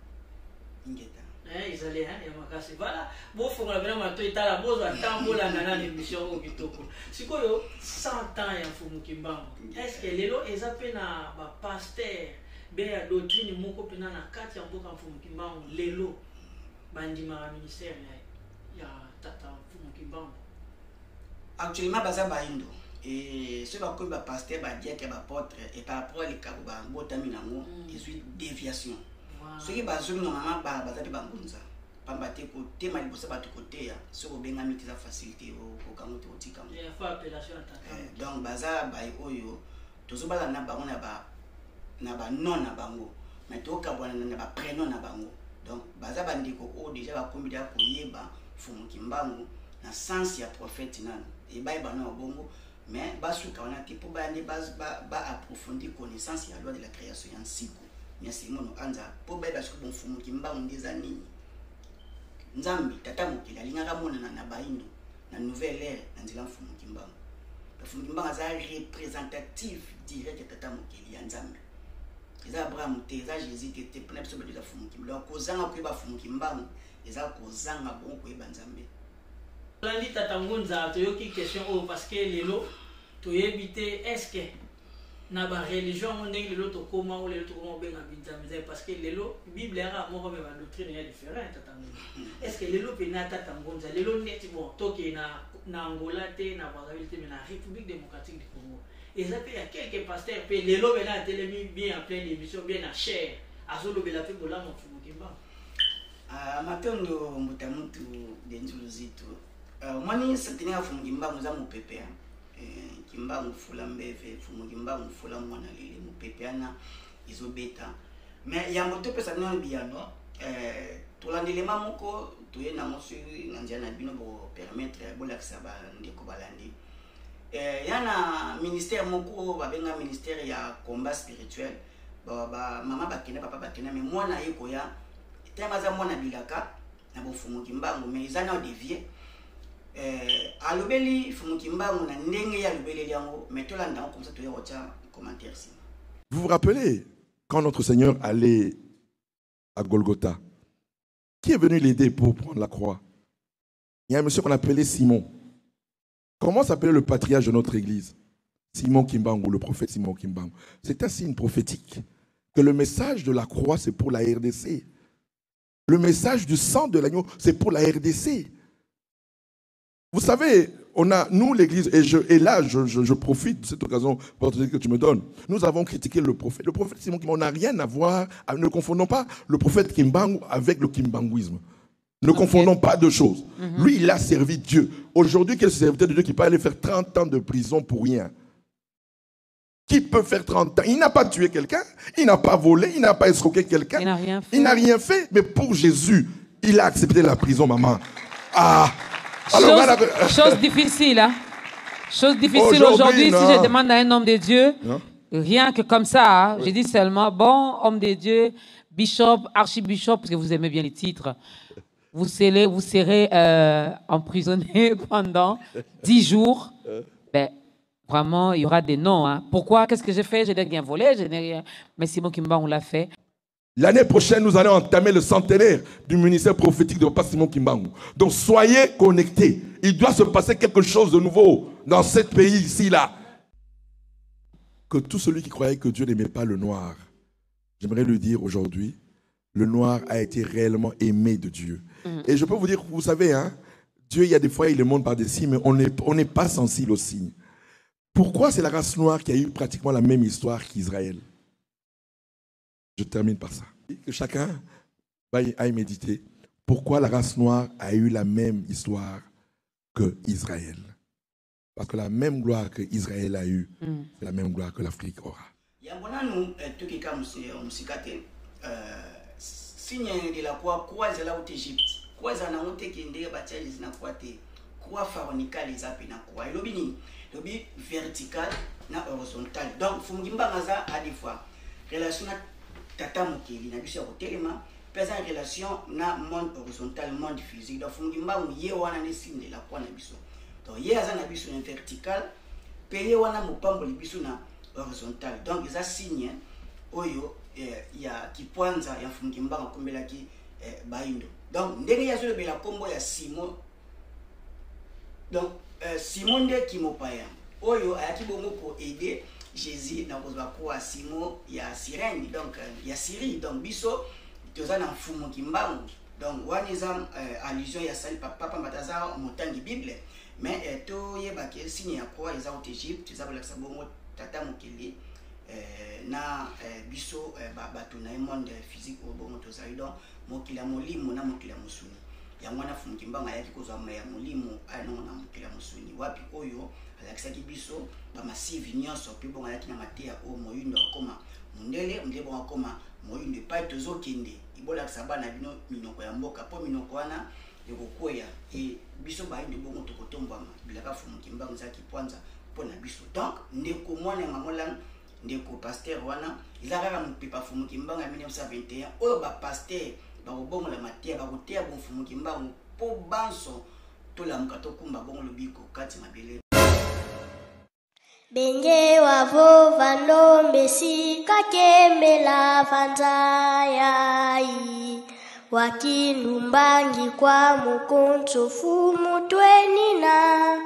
Ingeta. Hein, ezali, hein, ya makasi. Voilà, bofongola bena mato, etala, bozwa ntango bolanda na émission oyo kitoko. Sikoyo 100 ans ya Mfumu Kimbangu, est ce que lelo eza mpe na bapasteur be ya doctrine moko mpena na kati ya mboka Mfumu Kimbangu lelo bandimaka ministère ya tata Mfumu Kimbangu? Actuellement baza bayindo e soki bakomi bapasteur, badiacre, baapôtre, et par rapport à likabo babotami nango, ezwi déviation. Soki bazongi normalement, baza mpe bangunza, pamba te kotema liboso bato koteya, soki obengami te, eza facile te, okokango te, otikango. Il faut appellation ya tata. Donc baza baye oyo tozobala na bango na banom na bango, mais tokabwana na baprénom na bango. Donc baza bandeko oyo déjà bakomi deja koyeba Fumu Kimbangu na sens ya prophète nanu ebayeba na bongo. Mais basuka wana te, mpo baya nde baapprofondir connaissance ya loi de la création ya nsiku ya Simono Anza, mpo bayeba soki bomfumu Kimbangu nde eza nini. Nzambe tata mokili alingaka monana na baindo na nouvelle ère na nzela mfumu Kimbangu. Mfumu Kimbangu aza représentative direct ya tata mokili ya Nzambe. Eza Abraham te, eza Jésus te, te mpona biso bato eza mfumu Kimbangu. Donc kozanga koyeba mfumu Kimbangu eza kozanga bongo koyeba Nzambe. Tolandi tata Ngunza, toyoki question oyo parce que lelo toyebi te est-ce que na ba religion yango ndenge lelo tokoma oyo lelo tokoma kobenga binzambe nzambe, parce que lelo Bible yaka moko mais ba doctrine ya différent. Tata Ngunza, est-ce que lelo pena tata Ngunza lelo neti bon tokee na Angola te, na Brazzaville te, mais na République démocratique du Congo eza mpe ya quelques pasteurs mpe lelo pena atelemi bien en pleine émission, bien na chair, azolobela mpe bolamu mfumu Kimbangu? Ah, matondo mbuta mutu Denzu Luzitu. Omoni sentinelle ya Mfumu Kimbangu eza mopepe ya Kimbangu fula mbeve, Mfumu Kimbangu fula mwana lele, mopepe wana ezobeta. Mais yango topesa bino biyano, tolandelema moko toye nango soki na nzela na bino bopermettre bolakisa bandeko balandi. Ya na ministère moko babenga ministère ya combat spirituel, ba mama bakenda, papa bakenda, mais mwana ye koya ntango aza mwana bilaka na bofumu Kimbangu, mais eza na dévié. Alobeli Fumu Kimbangu na ndenge ye alobeleli yango, mais tolanda yango comme ça toya kotia commentaire nsima. Vous vous rappelez quand notre Seigneur allait à Golgotha, qui est venu l'aider pour prendre la croix? Il y a un monsieur qu'on appelait Simon. Comment s'appelait le patriarche de notre église? Simon Kimbangu, le prophète Simon Kimbangu. C'est un signe prophétique que le message de la croix, c'est pour la RDC. Le message du sang de l'agneau, c'est pour la RDC. Vous savez, on a, nous, l'église, et là, je profite de cette occasion pour te dire que tu me donnes. Nous avons critiqué le prophète. Le prophète Simon Kimbangu n'a rien à voir, ne confondons pas le prophète Kimbangu avec le kimbanguisme. Ne confondons pas deux choses. Lui, il a servi Dieu. Aujourd'hui, quel serviteur de Dieu qui peut aller faire 30 ans de prison pour rien? Qui peut faire 30 ans? Il n'a pas tué quelqu'un, il n'a pas volé, il n'a pas escroqué quelqu'un. Il n'a rien fait. Il n'a rien fait, mais pour Jésus, il a accepté la prison, maman. Ah. Alors, voilà. Chose difficile, hein? Chose difficile aujourd'hui, si je demande à un homme de Dieu, non? Rien que comme ça, hein, Oui. Je dis seulement, bon, homme de Dieu, bishop, archibishop, parce que vous aimez bien les titres, vous serez emprisonné pendant 10 jours. Ben, vraiment, il y aura des noms. Hein. Pourquoi? Qu'est-ce que j'ai fait? Je n'ai rien volé, je n'ai rien. Mais Simon Kimbangu, on l'a fait. L'année prochaine, nous allons entamer le centenaire du ministère prophétique de Papa Simon Kimbangu. Donc, soyez connectés. Il doit se passer quelque chose de nouveau dans ce pays ici-là. Que tout celui qui croyait que Dieu n'aimait pas le noir, j'aimerais lui dire aujourd'hui, le noir a été réellement aimé de Dieu. Et je peux vous dire, vous savez, hein, Dieu, il y a des fois, il le montre par des signes, mais on n'est pas sensible aux signes. Pourquoi c'est la race noire qui a eu pratiquement la même histoire qu'Israël? Je termine par ça. Que chacun aille méditer. Pourquoi la race noire a eu la même histoire que Israël? Parce que la même gloire que Israël a eue, c'est la même gloire que l'Afrique aura. Yango nanu, tokeka mosika te, signe de la croix, croix ezala uta Égypte. Croix ezala nango te ke ndenge batia Jésus na croix te. Croix pharaonicale eza pe na croix. Elobi nini? Elobi vertical na horizontal. Donc, Mfumu Kimbangu aza à des fois relation na tata mokili na biso ya kotelema, mpe aza relation na monde horizontal, monde physique. Donc, Mfumu Kimbangu ye wana nde signe de la croix na biso. Donc, ye aza na biso na vertical, mpe ye wana mopamboli biso na horizontal. Donc, eza signe oyo ya kipwanza ya Mfumu Kimbangu akombelaki baindo. Donc, ndenge ye azolobela kombo ya Simon. Donc, Simon nde kimopaya oyo ayaki bongo ko aider Jésus na kozwa kwa Simon ya Cyrène, donc ya Syrie. Donc biso toza na Mfumu Kimbangu. Donc wana eza allusion ya sali papa pamba aza motangi Bible, mais toyeba ke signe ya croix eza haute Égypte, eza kolakisa bongo tata mokili na biso bato na ye monde physique oyo bongo tozali. Donc mokili ya molimo na mokili ya mosuni. Yango wana Mfumu Kimbangu ayaki kozwa mai ya molimo aya nango na mokili ya mosuni, wapi oyo alakisaki biso ba masivi nyonso, mpe bongo ayaki na mateya oyo moyindo akoma mondele, mondele bongo akoma moyindo. Epai tozokende ibolakisa bana bino minoko ya mboka, mpo minoko wana ekokweya e biso bayindo bongo tokotombwama. Bilaka Mfumu Kimbangu ezalaki pwanza mpo na biso. Donc ndeko mwana ya mama Olangi, ndeko pasteur wana eza kaka mopepa Mfumu Kimbangu ya 1921 oyo ba pasteur bakobongola mateya, bakoteya bo Mfumu Kimbangu mpo banso tolamuka tokumba bongo lobiko kati mabele. Benge wavo vandombe sika kembela vanza yai wakilumbangi kwa mukonso fumu twenina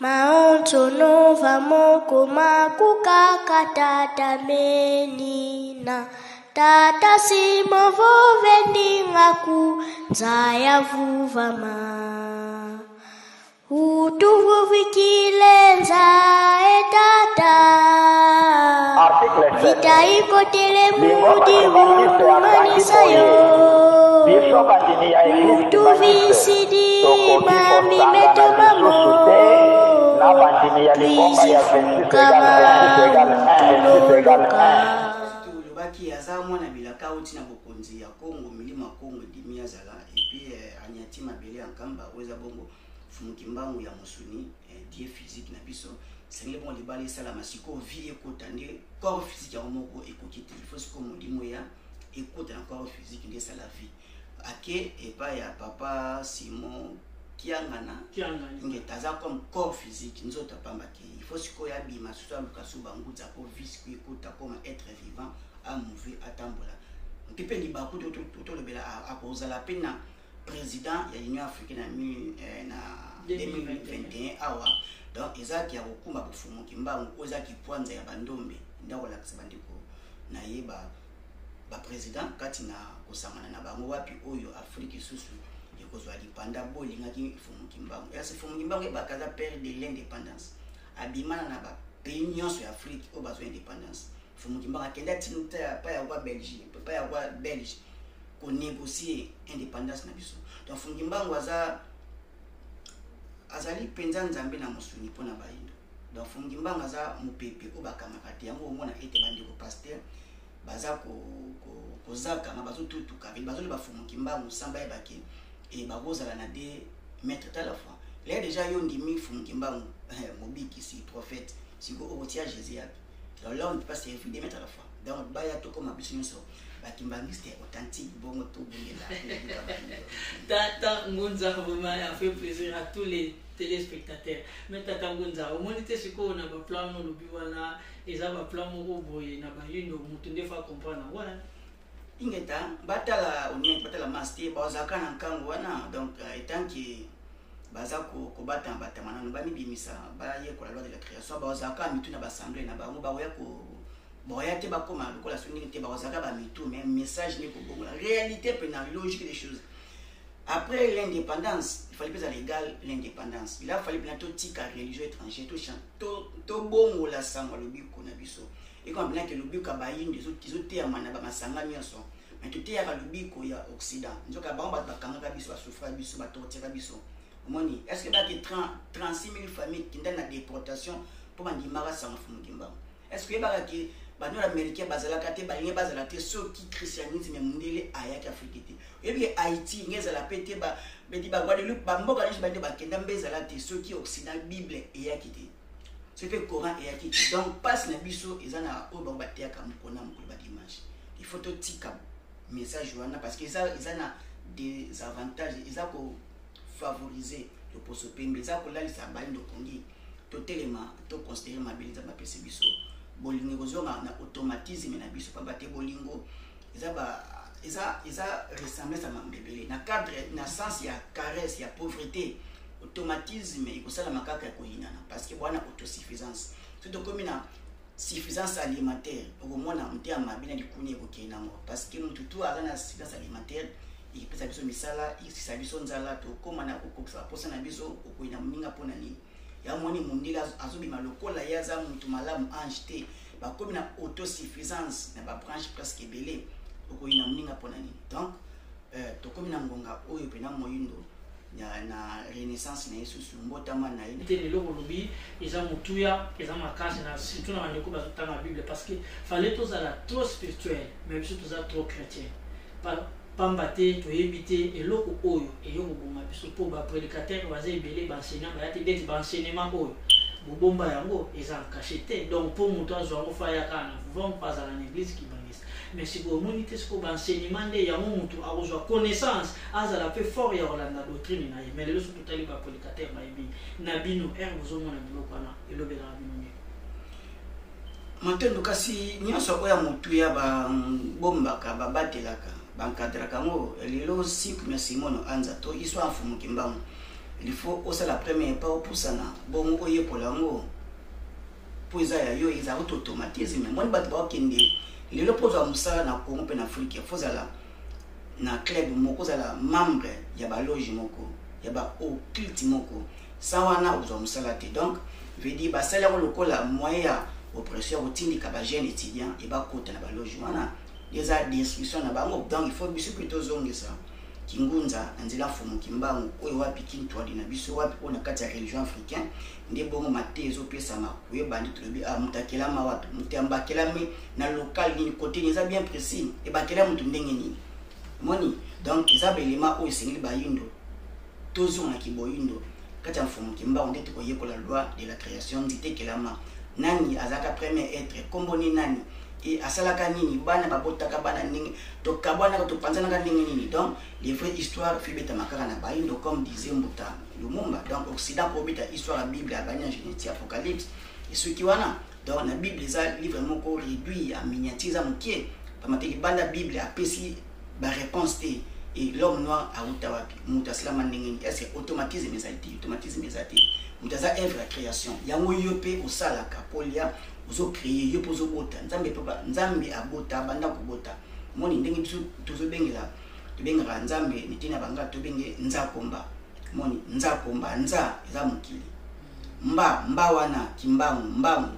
maonso nova moko makukaka menina tata simo vovendingaku nzaya vuvama utuvuvikilenza etata vita ikotele mudi umanisa yo utuvisidi mami metomamo tuizifukamautuloka. Tolobaki aza mwana bilaka auti na bokonzi ya Kongo, milimo ya Kongo endimi azala epuis aniati mabele ya Nkamba oyo eza bongo Mfumu Kimbangu ya mosuni, Dieu physique na biso. Esengeli bongo libala esalama sikoyo, vie ekota nde corps physique yango moko ekoki te, il faut sikoyo molimo ya ekota na corps physique nde esala vie. Ake epai ya papa Simon Kiangana, ngeta aza comme corps physique, nzoto apamba te, il faut sikoyo abima susu aluka su bangudza po vie sikoyo ekota comme être vivant, amouve atambola mpe mpe libaku tolobela akozala mpe na président ya Union africaine na 2021 awa. Donc ezalaki ya kokumba bofumu Kimbangu oyo ezalaki pwanza ya bandombe nde akolakisa bandeko na ye baprésident kati na kosangana na bango wapi oyo Afrique lisusu ekozwa lipanda bo elingaki Mfumu Kimbangu. Yasi Mfumu Kimbangu ebaka aza père de l'indépendance, abimana na bapays nyonso ya Afrique oyo bazwa indépendance. Mfumu Kimbangu akende atini pa ya roi Belgique, pa ya roi belge konégocier indépendance na biso. Donc Mfumu Kimbangu azali mpenza nzambe na mosuni mpona bayindo. Donc Mfumu Kimbangu aza mopepe oyo bakangaka te, yango omona ete bandeko pasteur baza kozakama, bazotutuka, bazoloba Mfumu Kimbangu sans bayebake e bakozala na de maître à la fois. Là déjà yo ndimi Mfumu Kimbangu mobikisi prophète, siko okotia Jésus yapi. Donc là on ne peut pas servir des maîtres à la fois. Donc baya tokoma biso nyonso bakimbangiste authentique bongo tobongela. Tata Ngunza vraiment a fait plaisir à tous les téléspectateurs. Mais Tata Ngunza, omoni te sikoyo na baplan olobi wana eza baplan moko boye na bayindo motu nde fa comprendre wana. Ingeta batala oniente batala mas te bazalaka na nkango wana. Donc etant que baza kobatama batama nano bamibimisa bayekola loi de la création, bazalaka mitu na baassemblée na bango, bakoya bakoya te bakóma lokola so ndenge te, bakozalaka bamitu mais message nde kobongola réalité mpe na logique des choses. Après l'indépendance, il fallait mpe ezala égal l'indépendance, il a fallu mpena totika religion étranger, tobongola sango ya lobiko na biso ekoma mpena ke lobiko ya bayindo ezoteyama na bamasanga nyonso, mais toteyaka lobiko ya occident. Nzoka bango bato bakangaka biso, basouffra biso, batortiraka biso. Omoni est ce que baki 36 000 famille kinda na déportation mpo bandimaka sango Mfumu Kimbangu? Est ce que oyebaka ke banord américain bazalaka te, balingi bazala te soki christianisme mondele ayaki Afrique te? Oyebi ke Haïti nge ezala mpe te, bedi baguadeloupe, bamboka nyonso bande bakenda mbe ezala te soki occident bible eyaki te, soki mpe coran eyaki te. Donc mpasi na biso eza na oyo bango bateyaka mokolo na mokolo badimanche. Il faut totika message wana parce que eza na désavantage, eza kofavoriser loposo pembe, eza kolalisa bayindo pongi. Totelema, toconsidere mabele Nzambe apesi biso. Bolingo ekozonga na automatisme na biso, pamba te bolingo eza ba eza ressemblance ya mambebele na cadre na sens ya caresse ya pauvreté. Automatisme ekosalama kaka ya koyinana parce que bwana autosuffisance. Soki tokomi na suffisance alimentaire, okomona motema mabe na likuni ekokende nango parce que motu tu aza na suffisance alimentaire, ekopesa biso misala, ekosisa biso nzala, tokóma na kokokisa baposa na biso. Okoyina moninga mpona nini? Ya moni mondele azobima lokola ye aza motu malamu, ange te. Bakomi na autosuffisance na babranche presque ebele, okoyina moninga mpona nini? Donc tokomi na ngonga oyo mpena moyindo na renaissance na ye susu mbotama na ye. Te, lelo olobi eza motuya, eza makasi na surtout na bandeko bazotanga Bible, parce que fallait tozala trop spirituel, mais biso toza trop chrétien, pamba te toyebi te eloko oyo eyo koboma biso, mpo baprédicateur baza ebele, baenseignant baya te, ndeti baenseignement oyo. Bobomba yango, eza en cache te. Donc mpo moto azwa yango, fa ayaka na vuvang, mpo azala na église kimbanguiste. Mais sikoyo omoni te, sikoyo baenseignement nde yango moto akozwa connaissance, azala mpe fort ya kolanda doctrine na ye. Mais lelo soki totali baprédicateur bayebi na bino ere, bozomona biloko wana elobelaka bino nini? Matondo. Kasi nyonso oyo ya motuya babombaka, babatelaka, bankadraka yango. Lelo cycle na Simono Anza to histoire Mfumu Kimbangu, il faut osala premier pas, opusana bongo, oyekola yango mpo eza ya yo, ezala kutu automatisme. Moni bato baokende lelo mpo ozwa mosala na Congo mpe na Afrique, fo ozala na club moko, ozala membre ya baloge moko, ya baocculte moko. Sa wana ozwa mosala te. Donc veut dire basali yango lokola moyen ya oppression, ya kotindika bajeune étudiant e bakota na baloge wana, eza destruction na bango. Donc il faut biso mpe tozongisa kingunza na nzela Mfumu Kimbangu, oyo wapi kintwadi na biso, wapi oyo na kati ya religion africain nde bongo mate ezopesama koyeba nde tolobi ah, moto akelama wapi, moto yamba akelami na local nini, kote nini, eza bien précis, ebakela moto ndenge nini, moni. Donc eza baelema oyo esengeli bayindo tozonga na kiboyindo kati ya Mfumu Kimbangu, nde tokoyekola loi de la création. Nzete ekelama nani, azalaka premier être, nkombo ni nani, e asalaka nini, bana babotaka bana ndenge, tokabwanaka, topanzanaka ndenge nini. Donc les vraies histoire fi betama kaka na bayindo, comme disait Mbuta Lumumba. Donc Occident kobeta histoire ya Bible, abandi na Genèse, Apocalypse, esoki wana. Donc na Bible eza livre moko réduit ya miniature, eza mokie, pamba te libanda Bible apesi baréponse te. Et l'homme noir auta wapi, moto asalama ndenge nini? Est ce que automatisme ezali te? Automatisme eza te. Moto aza œuvre ya création. Yango yo mpe osalaka kolia, ozocreye, yo mpe ozobota. Nzambe mpe, Nzambe abota, abanda kobota. Moni ndenge biso tozobengela, tobengaka Nzambe neti na banga tobenge Nzakomba. Moni Nzakomba, nza eza mokili, mba mba wana Kimbangu, mbangu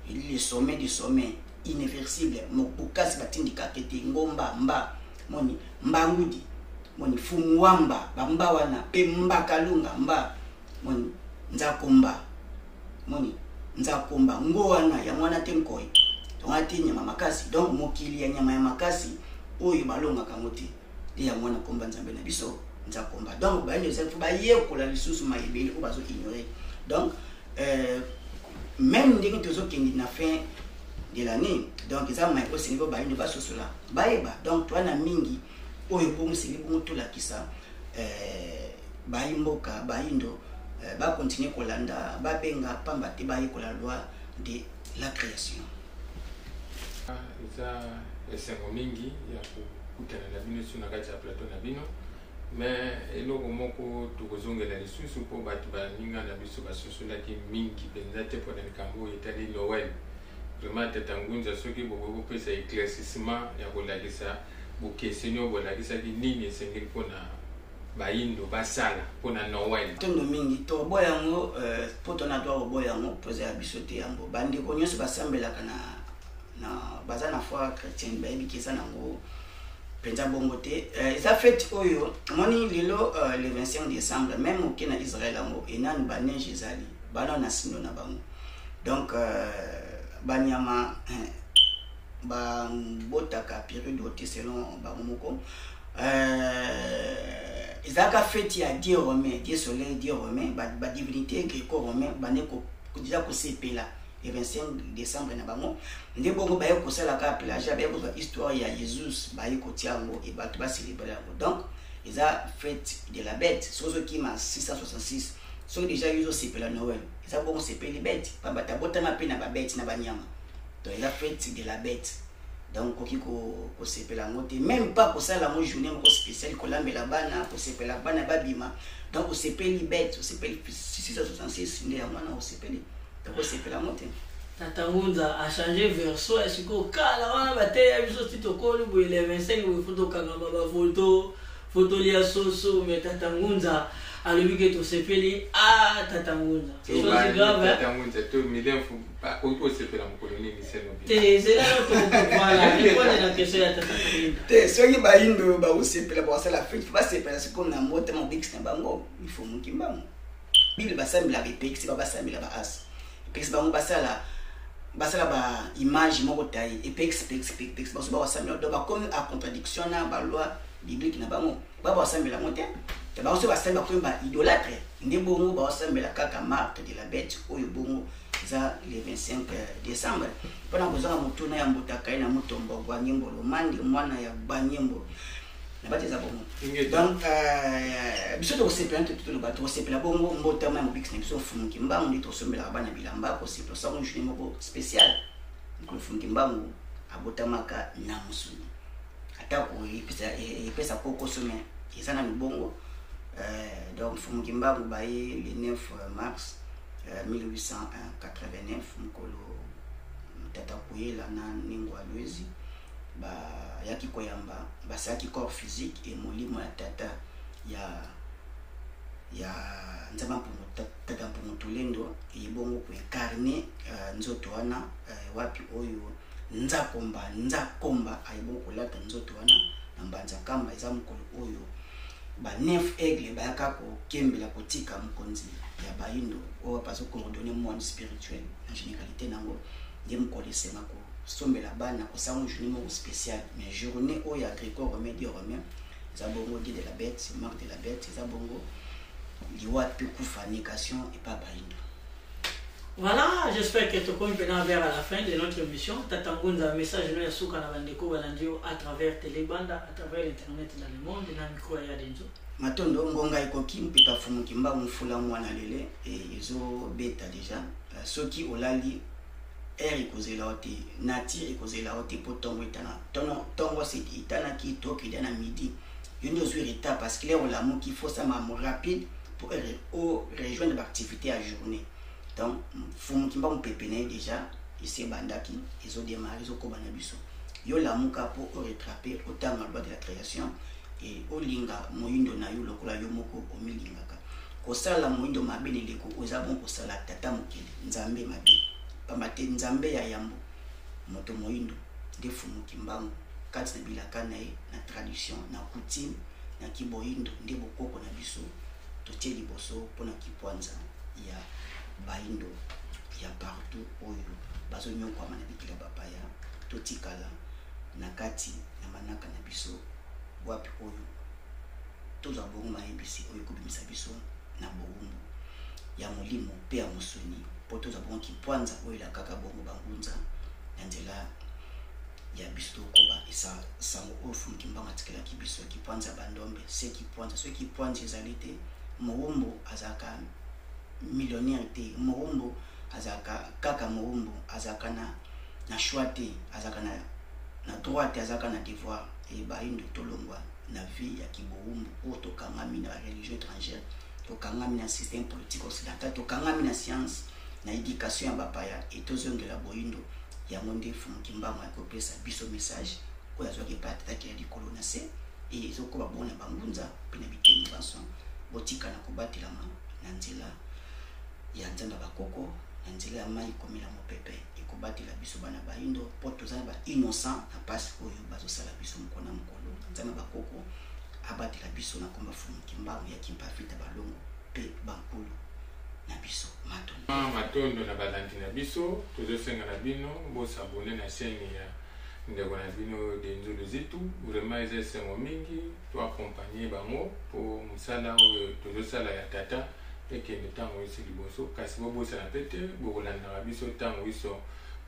eli le sommet du sommet irréversible, bokasi batindikaka ete ngomba mba. Moni mbangudi, moni fumu wamba, bamba wana mpe mbakalunga mba. Moni Nzakomba, moni Nzakomba ngo wana, yango wana te nkoi, yango wana te nyama makasi. Donc mokili ya nyama ya makasi oyo balongaka yango te, nde yango wana komba Nzambe na biso Nzakomba. Donc bayini ezali fo bayekola lisusu mayebele oyo bazo ignore. Donc même ndenge tozokende na fin de l'année, donc eza maye oyo esengi po bayindo basosola, bayeba. Donc toa na mingi oyo bongo esengi bongo tolakisa bayi mboka bayindo, bakontinue kolanda, babenga pamba te, bayekola loi de la création. Eza esengo mingi ya kokutana na bino so na kati ya plateau na bino. Mais eloko moko tokozongela lisusu, mpo bato baninga na biso basosolaki mingi mpenza te mpona likambo oyo etali Noël. Vraiment, tata Ngunza, soki bokoki kopesa éclaircissement ya kolakisa bokeseni oyo bolakisaki, nini esengeli mpona bayindo basala mpona Noël? Tondo mingi. Toboya yango mpo tona droit koboya yango, mpo eza ya biso te. Yango bandeko nyonso basambelaka na baza na foi chrétienne bayebi ke eza nango mpenza bongo te. Eza fête oyo omoni lelo, le 25 décembre, même oke na Israel, yango enanu baneige ezali bana na sindo na bango. Donc banyama babotaka période oyo te selon bango moko. Ezalaka fête ya dieu romain, dieu soleil, dieu romain, badivinité gréco romain bande déjà kosepela le 25 décembre na bango. Nde bongo baye kosalaka plagiat, baye kozwa histoire ya Jesus, baye kotia yango e bato bacélébrer yango. Donc eza fête de la bête. Soki ozokima 666, soki déjà yo ozosepela Noël, eza bongo osepeli bête, pamba te abotama mpe na babête, na banyama. Donc eza fête de la bête. Donc okoki kosepela yango te, même pas kosala yango journée moko spéciale, kolambela bana, kosepela bana babima. Donc osepeli bête, osepeli 666, nde yango wana osepeli. Donc osepela yango te. Tata Ngunza achange verso ya sikoyo. Kala wana bateya biso ti tokoli boye, le 25 boye fo tokangama bafoto, fo tolia soso. Mais tata Ngunza alobi ke tosepeli. A tata Ngunza, chose grave. Tata Ngunza to milien, okoki kosepela mokolo nini seno? Te, ezela voilà, répondre na question ya tata Ngunza. Te, soki bayindo bakosepela, bakosala fête, basepela sikoyo na mbotama mobikisi na bango, Mfumu Kimbangu. Bible basambelaka, epekisi ba basambela baas, epekisi bango basala ba image moko taye, epekisi, pekisi, pekisi baso bakosambela. Donc bakomi a contradiction na baloi biblique na bango. Ba basambela yango te. Te, bango so basambi, bakomi ba idolâtre. Nde bongo baosambela kaka marque de la bête oyo bongo. Eza le 25 décembre. Mpona kozanga motuna ya mbuta kai na mutombo Gwanyembolo Mandi, mwana ya Gwanyembo na bati eza bongo. Donc biso tokosepela, toloba tokosepela bongo mbotama ya mobikisi na biso Mfumu Kimbangu. Nde tosombelaka bana bilamba, kosepela sango journée moko spécial. Mokolo Mfumu Kimbangu abotamaka na mosuni, atako epesa kokoso, mais eza na mibongo. Donc Mfumu Kimbangu baye le 9 mars 1889, mokolo tata Koyela na Ningo Alwezi bayaki koyamba, basalaki corps physique e molimo ya tata ya Nzambe Mpungu, tata Mpungu Tolendo, eyebongo koincarner nzoto wana wapi oyo Nzakomba. Nzakomba ayebongo kolata nzoto wana na Mbanza Kamba. Eza mokolo oyo ba neuf aigle bayaka kokembela kotika mokonzi ya bayindo oyo bazocoordonner monde spirituel na généralité nango. Nde mokolo esenga kosombela bana, kosala journée moko spéciale. Mais journée oyo ya gréco romain dit romain eza bongo dit de la bête, marque de la bête, eza bongo liwa mpe kufa, négation epa bayindo. Voilà, j'espère que tokomi maintenant vers la fin de notre émission. Tata Ngunza, message no ya suka na bandeko balandi yo à travers Télébanda, à travers l'internet dans le monde, na micro ya Denzo. Matondo. Ngonga ekoki mpe Fumu Kimbangu mfula mwana lele ezobeta déjà. Soki olali, heure ekozela yo te, nature ekozela yo te, mpo ntongo etana, ntongo etanaki, tokende na midi, yo nde ozwi retard, parce que l'heure olamuki, faut sama rapide pour rejoindre baactivité ya journée. Donc Mfumu Kimbangu mopepe na ye déjà esi ebandaki, ezodémarrer, ezokoba na biso. Yo lamuka mpo orattraper, otanga loi de la création e olinga moyindo na yo lokola yo moko omilingaka. Kosala moyindo mabe na eleko oza bon, kosala tata mokili Nzambe mabe, pamba te Nzambe ya yambo moto moyindo nde Fumu Kimbangu. Kati na bilaka na ye, na tradition, na coutume, na kiboyindo, nde bokoko na biso totie liboso mpona kipwanza ya bayindo ya partout oyo bazonyokwama na bikila bapaya. Totikala na kati na manaka na biso wapi oyo tozwa bongo mayebisi oyo ekobimisa biso na bowumbu ya molimo mpe ya mosuni, mpo tozwa bongo kipwanza oyo elakaka bongo bangunza na nzela ya biso. Tokoba esa sango oyo Fumu Kimbangu atikelaki biso, kipwanza bandombe se kipwanza. Soki kipwanza ezali te, mowumbu azalaka millionnaire te, mowumbu azalaka kaka mowumbu, azalaka na choix te, azalaka na droit te, azalaka na devoir. E bayindo, tolongwa na vie ya kibowumbu oyo tokangami na religion étrangère, tokangami na système politique occidental, tokangami na science, na éducation ya bapaya, e tozongela boyindo. Yango nde Fumu Kimbangu akopesa biso message oyo azwaki epai atataki ya likolo na se, e ezokoba bongo na bangunza mpe na biteni banso. Botika na kobatelama na nzela ya Nzambe ya bakoko, na nzela ya mai komela mopepe ekobatela biso bana bayindo, mpo toza na bainnocent na mpasi oyo bazosala biso mokolo na mokolo. Nzambe ya bakoko abatela biso na komba Fumu Kimbangu ya Kimpa Vita, balongo mpe bankulu na biso. Matondo. Matondo na balandi na biso. Tozosenga na bino bos'abonner na chaîne ya ndeko na bino Denzo Luzitu. Vraiment eza esengo mingi toaccompagner bango mpo mosala oyo tozosala ya tata ekende ntango nyonso liboso. Kasi bobosana mpe te, bokolandaka biso ntango nyonso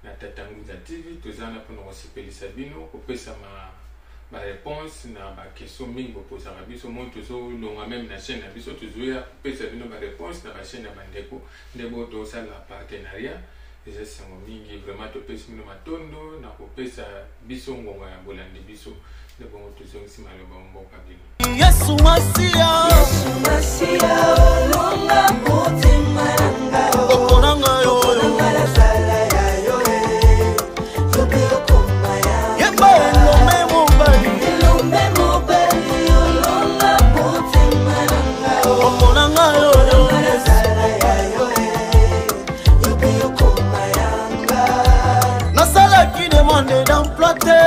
na Tata Ngunza TV. Toza wana mpona kosepelisa bino, kopesa ma baréponse na baquestion mingi bopozaka biso. Moi tozolonga même na chaîne na biso, tozoya kopesa bino baréponse na bachaîne ya bandeko nde bo tosala partenariat. Eza esengo mingi vraiment. Topesi bino matondo na kopesa biso ngonga ya bolandi biso. Nde bongo tozongisi maloba mboka bino. Yesu Masiya, Masiya, olonga motema na ngai, opona ngai oyo nazala ya yo, yo mpe okoma ya yeba. Elombe mobali, elombe mobali, olonga motema na ngai, opona ngai oyo nazala ya yo, yo mpe okoma ya ngai. Nasalaki demande d'emploi te,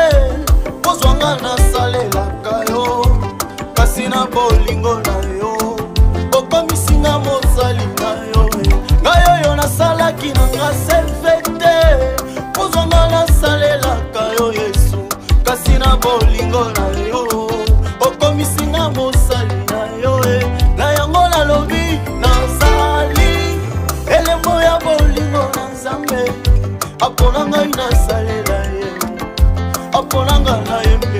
kozwanga nasalelaka yo, kasi na bolingo na yo okomisinga mosali na Apona ngai nasalela ye, apona ngai nayembela.